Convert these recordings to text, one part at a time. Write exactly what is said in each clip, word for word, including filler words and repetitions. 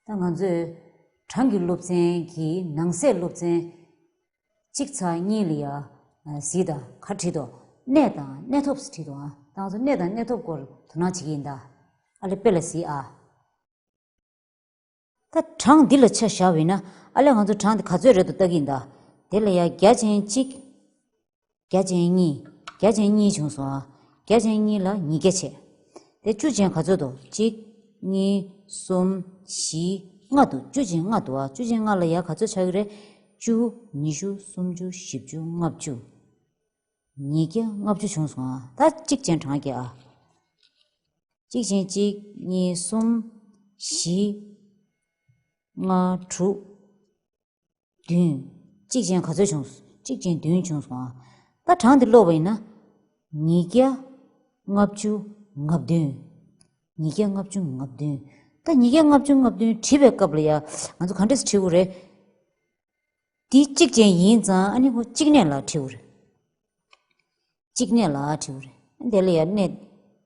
ད་ང་ཚོས་གྲངས་ཀྱི་སློབ་ཚན་གྱི་ནང་གསེས་སློབ་ཚན་གཅིག་ཚེག་གཉིས་ལ་ཡ་གཟིགས་དང་ག་བྲིས་འདུག་གནས་དང་གནས་ཐོབ་བྲིས་འདུག་ཨ། ད་ང་ཚོ་གནས་དང་གནས་ཐོབ་སྐོར་དོ་སྣང་བྱེད་ཀྱི་ཡིན་ད། ཨ་ལེ་དཔེ་ལ་གཟིགས་ཨ། ད་གྲངས་འདི་ལ་ཆ་བཞག་པ་ཡིན་ན། ཨ་ལས་ང་ཚོ་གྲངས་འདི་ག་ཚོད་རེད་འདུག་ལྟ་གི་ཡིན་ད། དེ་ལ་ཡ་བརྒྱ་ཅན་གཅིག་བརྒྱ་ཅན་གཉིས། བརྒྱ་ཅན་གཉིས་བྱུང་སོང་ཨ། བརྒྱ་ཅན་གཉིས་ལ་ཉིས་བརྒྱ་བྱས། དེ་བཅུ་ཅན་ག་ཚོད་འདུག་གཅིག་གཉིས། གསུམ། བཞི། ལྔ་འདུག་བཅུ་ཅན་ལྔ་འདུག་ཨ། བཅུ་ཅན་ལྔ་ལ་ཡ་ག་ཚོད་ཆགས་ཀྱི་རེད། བཅུ། ཉི་ཤུ། སུམ་ཅུ། བཞི་བཅུ། ལྔ་བཅུ། ཉིས་བརྒྱ་ལྔ་བཅུ་བྱུང་སོང་ཨ། ད་གཅིག་ཅན་གྲངས་ཀྱི་ཨ། གཅིག་ཅན་གཅིག་གཉིས། གསུམ། བཞི། ལྔ། དྲུག་བདུན། གཅིག་ཅན་ག་ཚོད་བྱུང་། གཅིག་ཅན་བདུན་བྱུང་སོང་ཨ། ད་གྲངས་འདི་ཀློག་པ་ཡིན་ན། ཉིས་བརྒྱ་ལྔ་བཅུ་ང་བདུན། ཉིས་བརྒྱ་ལྔ་བཅུ་ང་བདུན། ད་ཉིས་བརྒྱ་ལྔ་བཅུ་ང་བདུན་བྲིས་པའི་སྐབས་ལ་ཡ་ང་ཚོ་ག་འདྲས་བྲིས་དགོས་རེད། འདི་གཅིག་ཅན་ཡིན་ཙང་ཨ་ནི་ཁོ་གཅིག་གནས་ལ་བྲིས་དགོས་རེད། གཅིག་གནས་ལ་བྲིས་དགོས་རེད། དེ་ལ་ཡ་གནས་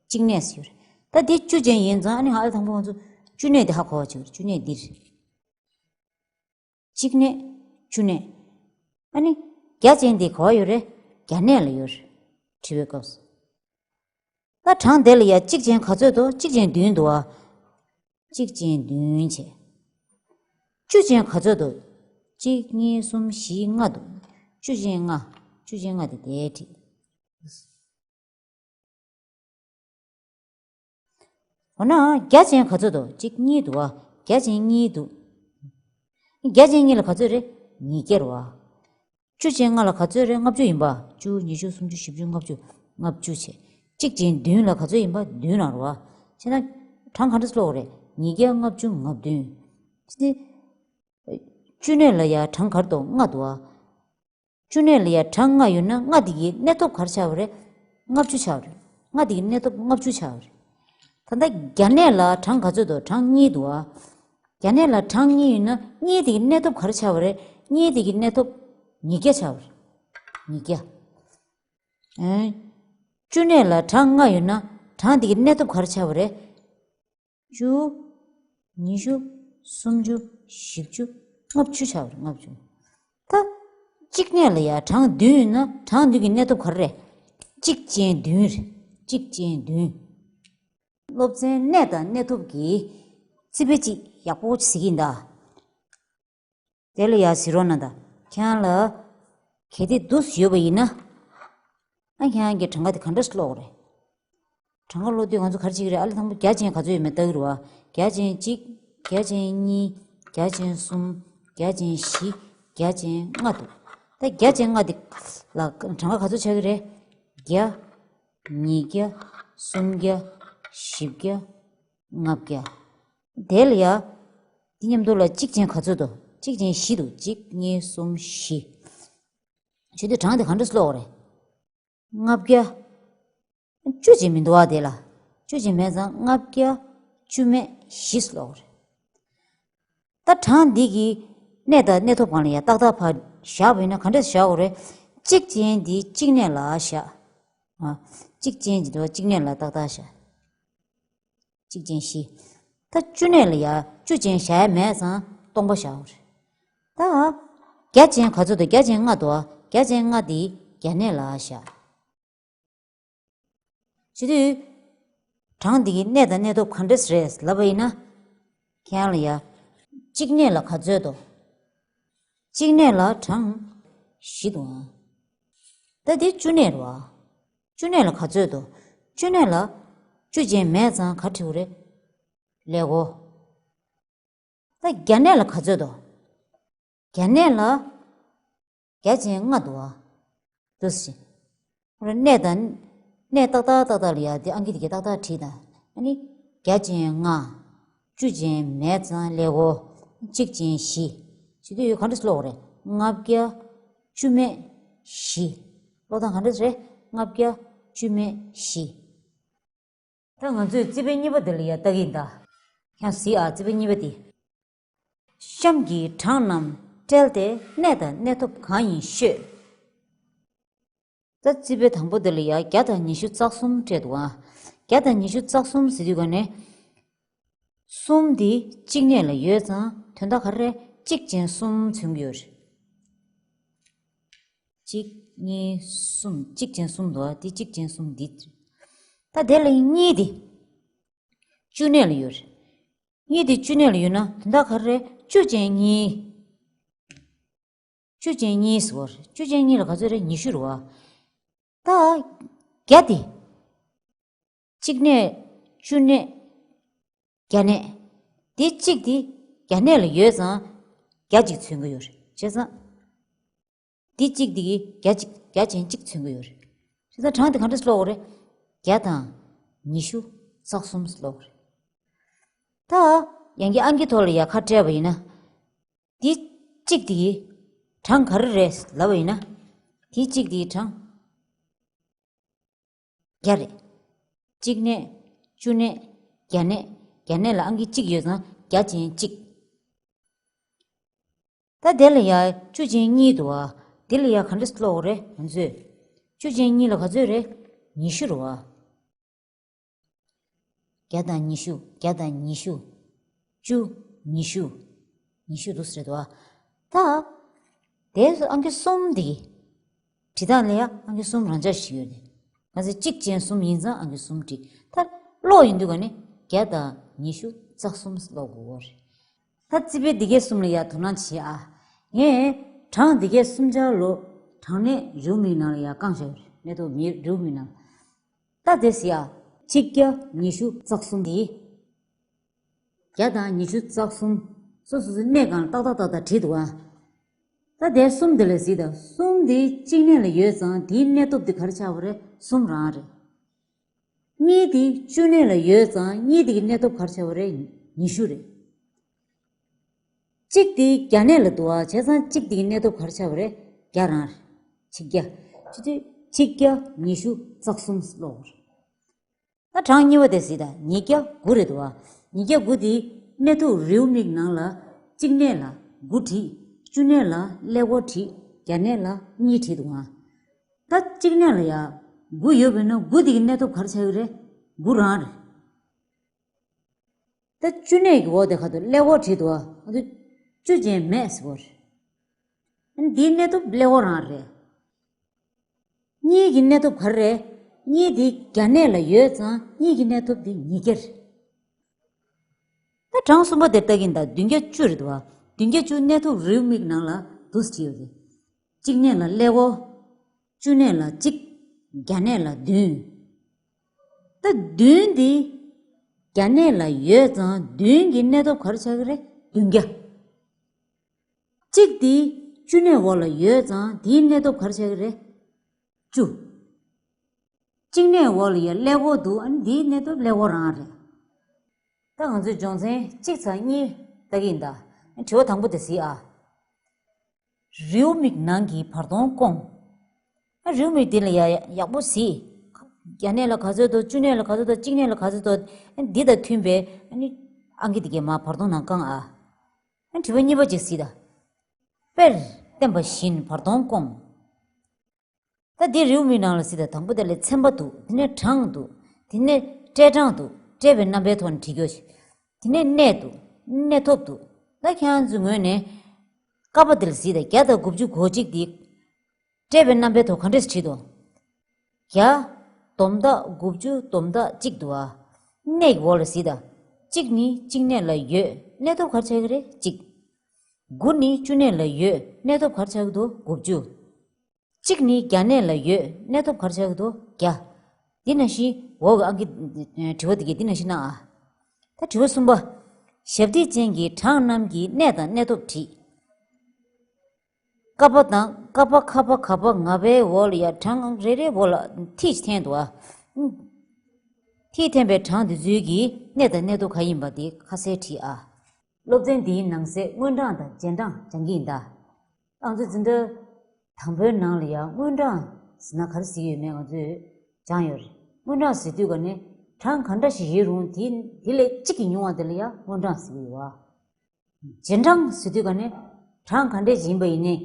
གཅིག་གནས་ཟེར་ཡོད་རེད། ད་འདི་བཅུ་ཅན་ཡིན་ཙང་ཨ་ནི་ཨ་ལས་དང་པོ་ང་ཚོ་བཅུ་གནས་འདི་ཧ་གོ་བ་བྱེད་དགོས་རེད། བཅུ་གནས་འདི་རེད། གཅིག་གནས། བཅུ་གནས། ཨ་ནི་བརྒྱ་ཅན་འདི་ག་པར་ཡོད་རེད། བརྒྱ་གནས་ལ་ཡོད་རེད། བྲིས་པའི་སྐབས་སུ། ད་གྲངས་དེ་ལ་ཡ་གཅིག་ཅན་ག་ཚོད་འདུག་གཅིག་ཅན་བདུན་འདུག་ཨ། གཅིག་ཅན་བདུན་བྱས། བཅུ་ཅན་ག་ཚོད་འདུག་གཅིག་གཉིས། གསུམ། བཞི། ལྔ་འདུག་བཅུ་ཅན་ལྔ། བཅུ་ཅན་ལྔ་དེ་དེ་བྲིས། འོ་ན་བརྒྱ་ཅན་ག་ཚོད་འདུག་གཅིག་གཉིས་འདུག་ཨ། བརྒྱ་ཅན་གཉིས་འདུག་བརྒྱ་ཅན་གཉིས་ལ་ག་ཚོད་རེད། ཉིས་བརྒྱ་རེད་བ། བཅུ་ཅན་ལྔ་ལ་ག་ཚོད་རེད། ལྔ་བཅུ་ཡིན་པ། བཅུ། ཉི་ཤུ། སུམ་ཅུ། བཞི་བཅུ། ལྔ་བཅུ། ལྔ་བཅུ་བྱས། གཅིག་ཅན་བདུན་ལ་ག་ཚོད་ཡིན་པ། བདུན་རང་རེད་བ། བྱས་ན་གྲངས་ག་འདྲ་ཀློག་རེད། ཉིས་བརྒྱ་ལྔ་བཅུ་ང་བདུན། དེ་བཅུ་གནས་ལ་ཡ་གྲངས་ག་རེ་འདུག་ལྔ་འདུག་ཨ། བཅུ་གནས་ལ་ཡ་གྲངས་ལྔ་ཡོད་ན་ལྔ་དེ་གི་གནས་ཐོབ་ག་རེ་ཆགས་པ་རེད། ལྔ་བཅུ་ཆགས་པ་རེད། ལྔ་དེ་གི་གནས་ཐོབ་ལྔ་བཅུ་ཆགས་པ་རེད། ད་ལྟ་བརྒྱ་གནས་ལ་གྲངས་ག་ཚོད་འདུག་གྲངས་གཉིས་འདུག་ཨ། བརྒྱ་གནས་ལ་གྲངས་གཉིས་ཡོད་ན་གཉིས་དེ་གི་གནས་ཐོབ་ག་རེ་ཆགས་པ་རེད། གཉིས་དེ་གི་གནས་ཐོབ་ཉིས་བརྒྱ་ཆགས་པ་རེད། ཉིས་བརྒྱ། ཨེ། བཅུ་གནས་ལ་གྲངས་ལྔ་ཡོད་ན་གྲངས་དེ་གི་གནས་ཐོབ་ག་རེ་ཆགས་པ་རེད། བཅུ། ཉི་ཤུ། སུམ་ཅུ། བཞི་བཅུ། ལྔ་བཅུ་ཆགས་པ་རེད། ལྔ་བཅུ། ད་གཅིག་གནས་ལ་ཡ་གྲངས་བདུན་ཡོད་ན་གྲངས་བདུན་གྱི་གནས་ཐོབ་ག་རེ་རེད། གཅིག་ཅན་བདུན་རེད། གཅིག་ཅན་བདུན། སློབ་ཚན་གནས་དང་གནས་ཐོབ་ཀྱི་རྩིས་དཔེ་གཅིག་ཡག་པོ་གཟིགས་ཀྱི་ཡིན་ད། དེ་ལ་ཡ་གཟིགས་རོགས་གནང་དང་། ཁྱེད་རང་ལ་གལ་ཏེ་འདུག་སེ་ཡོད་པ་ཡིན་ན། ཨ། ཁྱེད་རང་གིས་གྲངས་ཀ་དེ་ག་འདྲ་ཀློག་རེད། གྲངས་ཀ་ཀློག་དུས་ང་ཚོ་ག་རེ་བྱེད་ཀྱི་རེད། ཨ་ལས་དང་པོ་བརྒྱ་ཅན་ག་ཚོད་ཡོད་མེད་ལྟ་གི་རེད་བ། བརྒྱ་ཅན་གཅིག་བརྒྱ་ཅན་གཉིས། བརྒྱ་ཅན་གསུམ། བརྒྱ་ཅན་བཞི། བརྒྱ་ཅན་ལྔ་འདུག་ད་བརྒྱ་ཅན་ལྔ་དེ་ལ་གྲངས་ཀ་ག་ཚོད་ཆགས་ཀྱི་རེད། བརྒྱ། ཉིས་བརྒྱ། སུམ་བརྒྱ། བཞི་བརྒྱ། ལྔ་བརྒྱ། དེ་ལ་ཡ། དེ་མཉམ་དུ་ལ་གཅིག་ཅན་ག་ཚོད་འདུག་གཅིག་ཅན་བཞི་འདུག་གཅིག་གཉིས། གསུམ། བཞི། བྱེད་དུས་གྲངས་དེ་ག་འདྲ་ཀློག་རེད། ལྔ་བརྒྱ། བཅུ་ཅན་མི་འདུག་བ། དེ་ལ་བཅུ་ཅན་མེད་ཙང་ལྔ་བརྒྱ། བཅུ་མེད་བཞི་ཀློག་རེད། ད་གྲངས་འདི་གི་གནས་དང་གནས་ཐོབ་སྒང་ལ་ཡ་ཏག་ཏག་ཕར་བཞག་པ་ཡིན་ན་ག་འདྲས་བཞག་དགོས་རེད། གཅིག་ཅན་འདི་གཅིག་གནས་ལ་བཞག་ཨ། གཅིག་ཅན་གྱི་འདུག་བ། གཅིག་གནས་ལ་ཏག་ཏག་བཞག་གཅིག་ཅན་བཞི། ད་བཅུ་གནས་ལ་ཡ་བཅུ་ཅན་བཞག་ཡ་མེད་ཙང་སྟོང་པ་བཞག་དགོས་རེད། ད་བརྒྱ་ཅན་ག་ཚོད་འདུག་བརྒྱ་ཅན་ལྔ་འདུག་བ། བརྒྱ་ཅན་ལྔ་འདི་བརྒྱ་གནས་ལ་བཞག་བྱེད་དུས། གྲངས་འདི་གི་གནས་དང་གནས་ཐོབ་ག་འདྲས་རེད་ལབ་པ་ཡིན་ན། ཁྱེད་རང་ལ་ཡ། གཅིག་གནས་ལ་ག་ཚོད་འདུག་གཅིག་གནས་ལ་གྲངས་བཞི་འདུག་ཨང་། ད་འདི་བཅུ་གནས་རེད་བ། བཅུ་གནས་ལ་ག་ཚོད་འདུག་བཅུ་གནས་ལ་བཅུ་ཅན་མེད་ཙང་ག་བྲིས་དགོས་རེད། ཀླད་ཀོར། ད་བརྒྱ་གནས་ལ་ག་ཚོད་འདུག་བརྒྱ་གནས་ལ་བརྒྱ་ཅན་ལྔ་འདུག་བ། འདུག་སེ། ཁོ་རང་གནས་དང་། གནས་ཏག་ཏག་ཏག་ཏག་ལ་ཡ་དེ་ཨང་ཀི་དེ་ག་ཏག་ཏག་བྲིས་དང་། ཨ་ནི། བརྒྱ་ཅན་ལྔ། བཅུ་ཅན་མེད་ཙང་ཀླད་ཀོར། གཅིག་ཅན་བཞི། བྱེད་དུས་ཡོད་ག་འདྲས་ཀློག་རེད། ལྔ་བརྒྱ། བཅུ་མེད་བཞི། ཀློག་སྟངས་ག་འདྲས་རེད། ལྔ་བརྒྱ། བཅུ་མེད་བཞི། ད་ང་ཚོས་རྩིས་དཔེ་གཉིས་པ་འདི་ལ་ཡ་ལྟ་གི་ཡིན་ད། ཁྱེད་གཟིགས་ཨ། རྩིས་དཔེ་གཉིས་པ་འདི། གཤམ་གྱི་གྲངས་རྣམས་བཀྲལ་ཏེ་གནས་དང་གནས་ཐོབ་གང་ཡིན་ཤོད། ད་རྩིས་དཔེ་དང་པོ་འདི་ལ་ཡ་བརྒྱ་དང་ཉི་ཤུ་རྩ་གསུམ་སྤྲད་འདུག་ཨ། བརྒྱ་དང་ཉི་ཤུ་རྩ་གསུམ་ཟེར་དུས་ག་ནས། གསུམ་འདི་གཅིག་གནས་ལ་ཡོད་ཙང་དོན་དག་ག་རེ་རེད། གཅིག་ཅན་གསུམ་མཚོན་གྱི་ཡོད་རེད། གཅིག་གཉིས་གསུམ། གཅིག་ཅན་གསུམ་འདུག་ཨ། འདི་གཅིག་ཅན་གསུམ་འདི། ད་དེ་ལ་གཉིས་འདི་བཅུ་གནས་ལ་ཡོད་རེད། གཉིས་འདི་བཅུ་གནས་ལ་ཡོད་ན་དོན་དག་ག་རེ་རེད། བཅུ་ཅན་གཉིས། བཅུ་ཅན་གཉིས་ཟེར་བ་རེད། བཅུ་ཅན་གཉིས་ལ་ག་ཚོད་རེད། ཉི་ཤུ་རེད་བ། ད་བརྒྱ་དེ། གཅིག་གནས། བཅུ་གནས། བརྒྱ་གནས། དེ་གཅིག་དེ་བརྒྱ་གནས་ལ་ཡོད་ཙང་བརྒྱ་གཅིག་མཚོན་གྱི་ཡོད་རེད། བྱས་ཙང་། དེ་གཅིག་དེ་གིས་བརྒྱ་གཅིག་བརྒྱ་ཅན་གཅིག་མཚོན་གྱི་ཡོད་རེད། བྱས་ཙང་གྲངས་དེ་ག་འདྲ་ཀློག་དགོས་རེད། བརྒྱ་དང་ཉི་ཤུ་རྩ་གསུམ་ཀློག་དགོས་རེད། ད་ཡང་བསྐྱར་ཨང་ཀི་ཐོག་ལ་ཡར་ཁ་བཀྲལ་བ་ཡིན་ན། དེ་གཅིག་དེ་གིས་གྲངས་ག་རེ་རེད་ལབ་པ་ཡིན་ན། དེ་གཅིག་དེ་གིས་གྲངས་བརྒྱ་རེད། གཅིག་གནས། བཅུ་གནས། བརྒྱ་གནས། བརྒྱ་གནས་ལ་ཨང་ཀི་གཅིག་ཡོད་ཙང་བརྒྱ་ཅན་གཅིག། ད་དེ་ལ་ཡ་བཅུ་ཅན་གཉིས་འདུག་ཨ། དེ་ལ་ཡ་ག་འདྲ་ཀློག་དགོས་རེད་ང་ཚོས། བཅུ་ཅན་གཉིས་ལ་ག་ཚོད་རེད། ཉི་ཤུ་རེད་བ། བརྒྱ་དང་ཉི་ཤུ། བརྒྱ་དང་ཉི་ཤུ། བཅུ། ཉི་ཤུ། ཉི་ཤུ་འདུག་ཟེར་འདུག་ཨ། ད། དེ་ཨང་ཀི་གསུམ་འདི། བྲིས་སྟངས་ལ་ཡ་ཨང་ཀི་གསུམ་རང་འཇགས་ཤིག་ཡོད་རེད། ང་ཚོས་གཅིག་ཅན་གསུམ་ཡིན་ཙང་ཨང་ཀི་གསུམ་བྲིས། ད་ཀློག་ཡོང་དུས་ག་ནས་བརྒྱ་དང་ཉི་ཤུ་རྩ་གསུམ་ཀློག་དགོས་རེད། ད་རྩིས་དཔེ་འདི་གའི་གསུམ་ལ་ཡ་དོ་སྣང་བྱེད་ཨ། ངས་གྲངས་འདི་གའི་གསུམ་ཆར་ལོ་གྲངས་གནས་རེའུ་མིག་ནང་ལ་ཡ་བཀང་བཞག་ཡོད་རེད། གནས་ཐོབ་མི་རེའུ་མིག་ནང་། ད་དེ་ཟེར་ཡ། གཅིག་བརྒྱ་ཉི་ཤུ་རྩ་གསུམ་དེ། བརྒྱ་དང་ཉི་ཤུ་རྩ་གསུམ། སོ་སོ་སོའི་གནས་སྒང་ཏག་ཏག་ཏག་ཏག་བྲིས་འདུག་ཨ། ད་དེ་གསུམ་དེ་ལ་གཟིགས་དང་། གསུམ་དེ་གཅིག་གནས་ལ་ཡོད་ཙང་དེའི་གནས་ཐོབ་དེ་ག་རེ་ཆགས་པ་རེད། གསུམ་རང་རེད། གཉིས་དེ་བཅུ་གནས་ལ་ཡོད་ཙང་གཉིས་དེ་གི་གནས་ཐོབ་ག་རེ་ཆགས་པ་རེད། ཉི་ཤུ་རེད། གཅིག་དེ་བརྒྱ་གནས་ལ་འདུག་ཨ། བྱས་ཙང་གཅིག་དེ་གི་གནས་ཐོབ་ག་རེ་ཆགས་པ་རེད། བརྒྱ་རང་རེད། ཆིག་བརྒྱ། ཆུ་ཚོད་ཆིག་བརྒྱ་ཉི་ཤུ་རྩ་གསུམ་ཀློག་དགོས་རེད། ད་གྲངས་གཉིས་པ་དེ་གཟིགས་དང་། ཉིས་བརྒྱ་དགུ་རེད་འདུག་ཨ། ཉིས་བརྒྱ་དགུ་དེ་གནས་ཐོབ་རེའུ་མིག་ནང་ལ་གཅིག་གནས་ལ་དགུ་བྲིས། བཅུ་གནས་ལ་ཀླད་ཀོར་བྲིས། བརྒྱ་གནས་ལ་གཉིས་བྲིས་འདུག་ཨ། ད་གཅིག་གནས་ལ་ཡ་དགུ་ཡོད་པས་ན་དགུ་དེ་གི་གནས་ཐོབ་ག་རེ་ཆགས་ཀྱི་རེད། དགུ་རང་རེད། ད་བཅུ་གནས་ཀྱི་འོག་དེ་ཁ་ཐུག་ཀླད་ཀོར་བྲིས་འདུག་ཨ། ང་ཚོ་བཅུ་ཅན་མེད་ཟེར་བ་རེད། འདིའི་གནས་ཐོབ་ཀླད་ཀོར་རང་རེད། གཉིས་ཀྱི་གནས་ཐོབ་ག་རེ་རེད། གཉིས་འདི་བརྒྱ་གནས་ལ་ཡོད་ཙང་གཉིས་ཀྱི་གནས་ཐོབ་འདི་ཉིས་བརྒྱ་རེད། ད་གྲངས་གསུམ་པ་དེར་ལྟ་གིན་ད་བདུན་བརྒྱ་བཅུ་རེད་འདུག་བ། བདུན་བརྒྱ་བཅུ་གནས་ཐོབ་རེའུ་མིག་ནང་ལ་འདུག་སེ་བྲིས་ཡོད་རེད། གཅིག་གནས་ལ་ཀླད་ཀོར། བཅུ་གནས་ལ་གཅིག་བརྒྱ་གནས་ལ་བདུན། ད་བདུན་འདི་བརྒྱ་གནས་ལ་ཡོད་ཙང་བདུན་གྱི་གནས་ཐོབ་ག་རེ་ཆགས་ཀྱི་རེད། བདུན་བརྒྱ། གཅིག་འདི་བཅུ་གནས་འོག་ལ་ཡོད་ཙང་དེའི་གནས་ཐོབ་ག་རེ་ཆགས་ཀྱི་རེད། བཅུ། གཅིག་གནས་འོག་ལ་ཡ་ཀླད་ཀོར་འདུག་ཨ་ནི་འདིའི་གནས་ཐོབ་ཀླད་ཀོར་རང་རེད། ད་ང་ཚོས་སྦྱོང་ཚན་གཅིག་ཚེག་གཉིས་ལྟ་གི་ཡིན་ད། དྲི་བ་དང་པོ་དེ་གཟིགས་ཨ། རེའུ་མིག་ནང་གི་བར་སྟོང་སྐོང་། ཨ་རེའུ་མིག་འདི་ལ་ཡ་ཡག་པོ་གཟིགས། བརྒྱ་གནས་ལ་ག་ཚོད་འདུག་བཅུ་གནས་ལ་ག་ཚོད་འདུག་གཅིག་གནས་ལ་ག་ཚོད་འདུག་འདི་དང་མཐུན་པའི་ཨ་ནི་ཨང་ཀི་འདི་གའི་མར་བར་སྟོང་ནང་བཀང་ཨ། ཨ་དྲི་བ་གཉིས་པ་ཅིག་གཟིགས་ད། དཔེར་བསྟན་པ་བཞིན་བར་སྟོང་སྐོང་། ད་འདི་རེའུ་མིག་ནང་ལ་གཟིགས་དང་། དང་པོ་དེ་ལ་ཚན་པ་འདུག་དེ་ནས་གྲངས་འདུག་དེ་ནས་སྤྲད་གྲངས་འདུག་སྤྲད་པའི་རྣམ་པའི་ཐོག་ནས་བྲིས་རྒྱུ་ཞིག་དེ་ནས་གནས་འདུག་གནས་ཐོབ་འདུག་ད་ཁྱེད་རང་ཚོའི་ངོས་ནས་ཀ་པ་དེ་ལ་གཟིགས་དང་། བརྒྱ་དང་དགུ་བཅུ་གོ་གཅིག་འདི་སྤྲད་པའི་རྣམ་པའི་ཐོག་ག་འདྲས་བྲིས་འདུག་བརྒྱ། སྡོམ་རྟགས་དགུ་བཅུ། སྡོམ་རྟགས་གཅིག་འདུག་ཨ། གནས་ཀྱི་འོག་ལ་གཟིགས་དང་། གཅིག་ནི་གཅིག་གནས་ལ་ཡོད། གནས་ཐོབ་ག་རེ་ཆགས་ཀྱི་རེད། གཅིག་དགུ་ནི་བཅུ་གནས་ལ་ཡོད། གནས་ཐོབ་ག་རེ་ཆགས་ཀྱི་འདུག་དགུ་བཅུ། གཅིག་ནི་བརྒྱ་གནས་ལ་ཡོད། གནས་ཐོབ་ག་རེ་ཆགས་ཀྱི་འདུག་བརྒྱ། འདི་ནང་བཞིན་འོག་གི་ཨང་ཀི་དྲི་བ་འདི་གའི་འདི་ནང་བཞིན་གནང་ཨ། ད་དྲི་བ་གསུམ་པ། ཞབས་འདེགས་ཅན་གྱི་གྲངས་རྣམས་ཀྱི་གནས་དང་གནས་ཐོབ་བྲིས། ཀ་པ་དང་ཀ་པ་ཁ་པ་ག་པ་ང་པའི་འོག་ལ་ཡ་གྲངས་རེ་རེའི་འོག་ལ་ཐིག་འཐེན་འདུག་ཨ། ཐིག་འཐེན་པའི་གྲངས་འདི་ཚོའི་གི་གནས་དང་གནས་ཐོབ་ག་ཡིན་པ་དེ་ཁ་གསལ་བྲིས་ཨ། སློབ་ཚན་འདིའི་ནང་གསེས་དངོས་གྲངས་དང་རྗེས་འབྲང་སྦྱང་གི་ཡིན་ད། ང་ཚོས་འཛིན་གྲྭ་དང་པོའི་ནང་ལ་ཡང་དངོས་གྲངས་ཟེར་ན་ག་རེ་ཟེར་གྱི་ཡོད་མེད་ང་ཚོས་སྦྱངས་ཡོད་རེད། དངོས་གྲངས་ཟེར་དུས་ག་ནས་གྲངས་ག་འདྲ་ཞིག་ཡིན་རུང་དེ་དེ་ལས་གཅིག་གིས་ཉུང་བ་དེ་ལ་ཡང་དངོས་གྲངས་ཟེར་གྱི་ཡོད་བ། རྗེས་འབྲང་ཟེར་དུས་ག་ནས་གྲངས་ག་འདྲས་ཡིན་པ་ཡིན་ནའི་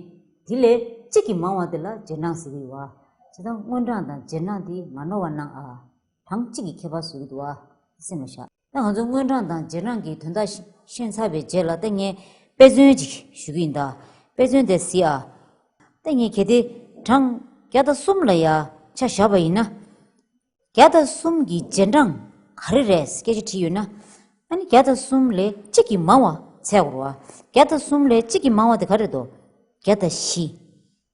དེ་ལས་གཅིག་གིས་མང་བ་དེ་ལ་རྗེས་འབྲང་ཟེར་གྱི་ཡོད་བ། བྱས་ཙང་དངོས་གྲངས་དང་རྗེས་འབྲང་དེ་མ་ནོར་བ་གནང་ཨ། གྲངས་གཅིག་གི་ཁྱད་པར་བཟོ་གི་འདུག་ཨ། སེམས་ལ་བཞག་ད་ང་ཚོ་སྔོན་གྲངས་དང་རྗེས་གྲངས་ཀྱི་དོན་དག་ཤེས་ཤེས་ཚར་བའི་རྗེས་ལ། ད་ངས་དཔེ་མཚོན་ཅིག་ཞུ་གི་ཡིན་ད། དཔེ་མཚོན་དེ་གཟིགས་ཨ། ད་ངས་གལ་ཏེ་གྲངས་བརྒྱ་དང་གསུམ་ལ་ཡ་ཆ་བཞག་པ་ཡིན་ན། བརྒྱ་དང་གསུམ་གྱི་རྗེས་འབྲང་ག་རེ་རེད་སྐད་ཆ་དྲིས་ཡོད་ན། ཨ་ནི་བརྒྱ་དང་གསུམ་ལས་གཅིག་གིས་མང་བ་འཚོལ་དགོས་རེད་བ། བརྒྱ་དང་གསུམ་ལས་གཅིག་གིས་མང་བ་དེ་ག་རེ་འདུག་བརྒྱ་དང་བཞི།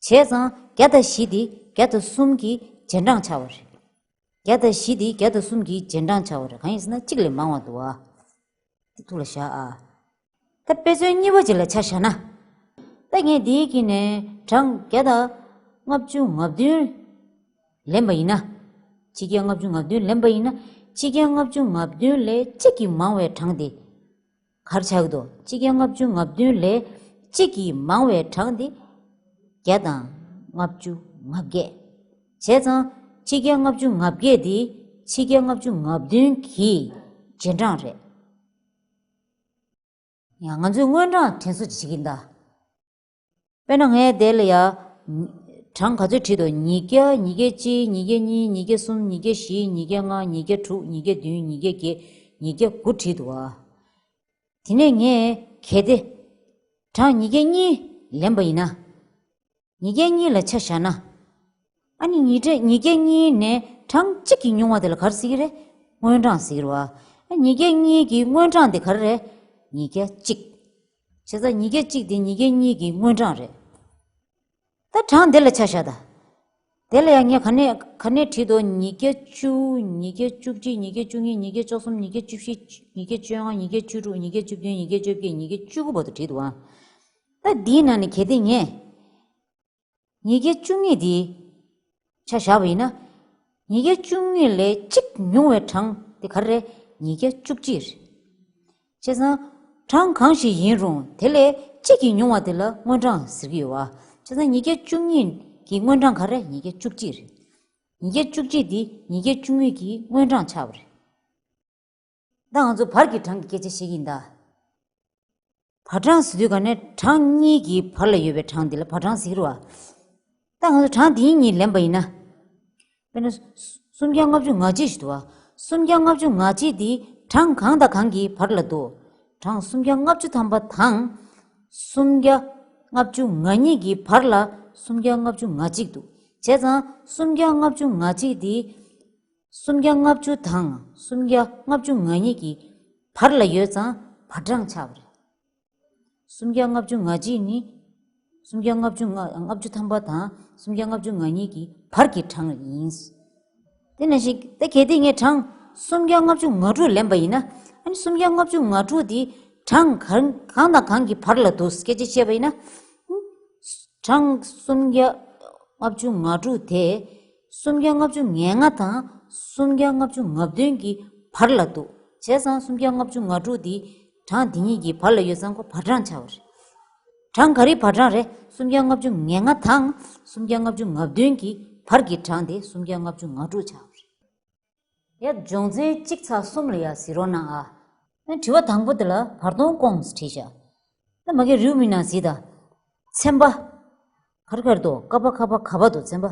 བྱས་ཙང་བརྒྱ་དང་བཞི་དེ་བརྒྱ་དང་གསུམ་གྱི་རྗེས་འབྲང་ཆགས་པ་རེད། བརྒྱ་དང་བཞི་དེ་བརྒྱ་དང་གསུམ་གྱི་རྗེས་འབྲང་ཆགས་པ་རེད། གང་ཡིན་ཟེར་ན་གཅིག་ལས་མང་བ་འདུག་བ། དེ་ཐུགས་ལ་བཞག་ཨ། ད་དཔེ་མཚོན་གཉིས་པ་ཅིག་ལ་ཆ་བཞག་ན། ད་ངས་འདིའི་དཀྱིལ་ནས་གྲངས་བརྒྱ་དང་ལྔ་བཅུ་ང་བདུན་ལེན་པ་ཡིན་ན། ཕྱི་རྒྱལ་ལྔ་བཅུ་ང་བདུན་ལེན་པ་ཡིན་ན། ཕྱི་རྒྱལ་ལྔ་བཅུ་ང་བདུན་ལས་གཅིག་གིས་མང་བའི་གྲངས་དེ་ག་རེ་ཆགས་ཀྱི་འདུག་ཕྱི་རྒྱལ་ལྔ་བཅུ་ང་བདུན་ལས་གཅིག་གིས་མང་བའི་གྲངས་དེ་བརྒྱ་དང་ལྔ་བཅུ་ང་བརྒྱད། བྱས་ཙང་ཕྱི་རྒྱལ་ལྔ་བཅུ་ང་བརྒྱད་དེ་ཕྱི་རྒྱལ་ལྔ་བཅུ་ང་བདུན་གྱི་རྗེས་འབྲང་རེད། ཡང་ང་ཚོས་སྔོན་གྲངས་དྲན་གསོ་ཅིག་བྱེད་ཀྱིན་གདའ། དཔེར་ན་ངས་དེ་ལ་ཡ། གྲངས་ག་ཚོད་བྲིས་འདུག་ཉིས་བརྒྱ། ཉིས་བརྒྱ་གཅིག། ཉིས་བརྒྱ་གཉིས། ཉིས་བརྒྱ་གསུམ། ཉིས་བརྒྱ་བཞི། ཉིས་བརྒྱ་ལྔ། ཉིས་བརྒྱ་དྲུག། ཉིས་བརྒྱ་བདུན། ཉིས་བརྒྱ་བརྒྱད། ཉིས་བརྒྱ་དགུ་བྲིས་འདུག་བ། དེ་ནས་ངས་གལ་ཏེ། གྲངས་ཉིས་བརྒྱ་གཉིས་ལེན་པ་ཡིན་ན། ཉིས་བརྒྱ་གཉིས་ལ་ཆ་བཞག་ན། ཨ་ནི་ཉིས་བརྒྱ་ཉིས་བརྒྱ་གཉིས་ནས་གྲངས་གཅིག་གིས་ཉུང་བ་དེ་ལ་ག་རེ་ཟེར་གྱི་རེད། སྔོན་གྲངས་ཟེར་གྱི་རེད་བ། ཨ་ཉིས་བརྒྱ་གཉིས་ཀྱི་སྔོན་གྲངས་དེ་ག་རེ་རེད། ཉིས་བརྒྱ་གཅིག་བྱས་ཙང་ཉིས་བརྒྱ་གཅིག་དེ་ཉིས་བརྒྱ་གཉིས་ཀྱི་སྔོན་གྲངས་རེད། ད་གྲངས་དེ་ལ་ཆ་བཞག་ད། དེ་ལ་ཡང་ངས་ག་ནས་ག་ནས་བྲིས་འདུག་ཉིས་བརྒྱ་བཅུ། ཉིས་བརྒྱ་བཅུ་གཅིག། ཉིས་བརྒྱ་བཅུ་གཉིས། ཉིས་བརྒྱ་བཅུ་གསུམ། ཉིས་བརྒྱ་བཅུ་བཞི། ཉིས་བརྒྱ་བཅོ་ལྔ། ཉིས་བརྒྱ་བཅུ་དྲུག། ཉིས་བརྒྱ་བཅུ་བདུན། ཉིས་བརྒྱ་བཅོ་བརྒྱད། ཉིས་བརྒྱ་བཅུ་དགུ་བར་དུ་བྲིས་འདུག་ཨ། ད་འདིའི་ནང་ནས་གལ་ཏེ་ངས། ཉིས་བརྒྱ་བཅུ་གཉིས་འདི་ཆ་བཞག་པ་ཡིན་ན། ཉིས་བརྒྱ་བཅུ་གཉིས་ལས་གཅིག་ཉུང་བའི་གྲངས་དེ་ག་རེ་རེད། ཉིས་བརྒྱ་བཅུ་གཅིག་རེད། བྱས་ཙང་། གྲངས་གང་ཞིག་ཡིན་རུང་དེ་ལས་གཅིག་གིས་ཉུང་བ་དེ་ལ་སྔོན་གྲངས་ཟེར་གྱི་ཡོད་བ། བྱས་ཙང་ཉིས་བརྒྱ་བཅུ་གཉིས་ཀྱི་སྔོན་གྲངས་ག་རེ་རེད། ཉིས་བརྒྱ་བཅུ་གཅིག་རེད། ཉིས་བརྒྱ་བཅུ་གཅིག་འདི་ཉིས་བརྒྱ་བཅུ་གཉིས་ཀྱི་སྔོན་གྲངས་ཆགས་པ་རེད། ད་ང་ཚོ་བར་གྱི་གྲངས་ཀྱི་སྐད་ཆ་བཤད་ཀྱི་ཡིན་ད། བར་གྲངས་ཟེར་དུས་ག་ནས་གྲངས་གཉིས་ཀྱི་བར་ལ་ཡོད་པའི་གྲངས་འདི་ལ་བར་གྲངས་ཟེར་གྱི་རེད་བ། ད་ང་ཚོ་གྲངས་འདི་གཉིས་ལེན་པ་ཡིན་ན། དཔེར་ན། སུམ་བརྒྱ་ལྔ་བཅུ་ང་གཅིག་ཞིག་འདུག་བ། སུམ་བརྒྱ་ལྔ་བཅུ་ང་གཅིག་འདི་གྲངས་གང་དང་གང་གི་བར་ལ་འདུག་གྲངས་སུམ་བརྒྱ་ལྔ་བཅུ་ཐམ་པ་དང་། སུམ་བརྒྱ་ལྔ་བཅུ་ང་གཉིས་ཀྱི་བར་ལ་སུམ་བརྒྱ་ལྔ་བཅུ་ང་གཅིག་འདུག་བྱས་ཙང་སུམ་བརྒྱ་ལྔ་བཅུ་ང་གཅིག་འདི། སུམ་བརྒྱ་ལྔ་བཅུ་དང་སུམ་བརྒྱ་ལྔ་བཅུ་ང་གཉིས་ཀྱི་བར་ལ་ཡོད་ཙང་བར་གྲངས་ཆགས་པ་རེད། སུམ་བརྒྱ་ལྔ་བཅུ་ང་གཅིག་ནི། སུམ་བརྒྱ་ལྔ་བཅུ་ང་ལྔ་བཅུ་ཐམ་པ་དང་སུམ་བརྒྱ་ལྔ་བཅུ་ང་གཉིས་ཀྱི་བར་གྱི་གྲངས་ཡིན། དེ་ནང་བཞིན་ད་གལ་ཏེ་ངས་གྲངས་སུམ་བརྒྱ་ལྔ་བཅུ་ང་དྲུག་ལེན་པ་ཡིན་ན། ཨ་ནི་སུམ་བརྒྱ་ལྔ་བཅུ་ང་དྲུག་དེ་གྲངས་གང་གང་དང་གང་གི་བར་ལ་འདུག་སྐད་ཆ་བཤད་པ་ཡིན་ན། གྲངས་སུམ་བརྒྱ་ལྔ་བཅུ་ང་དྲུག་དེ། སུམ་བརྒྱ་ལྔ་བཅུ་ང་ལྔ་དང་སུམ་བརྒྱ་ལྔ་བཅུ་ང་བདུན་གྱི་བར་ལ་འདུག་བྱས་ཙང་སུམ་བརྒྱ་ལྔ་བཅུ་ང་དྲུག་འདི་གྲངས་འདི་གཉིས་ཀྱི་བར་ལ་ཡོད་ཙང་ཁོ་བར་གྲངས་ཆགས་པ་རེད། གྲངས་ག་རེའི་བར་གྲངས་རེད། སུམ་བརྒྱ་ལྔ་བཅུ་ང་ལྔ་དང་སུམ་བརྒྱ་ལྔ་བཅུ་ང་བདུན་གྱི་བར་གྱི་གྲངས་དེ་སུམ་བརྒྱ་ལྔ་བཅུ་ང་དྲུག་ཆགས་པ་རེད། ཡ། སྦྱོང་ཚན་གཅིག་ཚེག་གསུམ་ལ་ཡ་གཟིགས་རོགས་གནང་ཨ། ཨ་དྲི་བ་དང་པོ་དེ་ལ་བར་སྟོང་སྐོང་ཟེར་བྲིས་བཞག་ད་མ་གི་རེའུ་མིག་ནང་གཟིགས་དང་། ཚན་པ། ག་རེ་ག་རེ་འདུག་ཀ་པ་ཁ་པ་ག་པ་འདུག་ཚན་པ།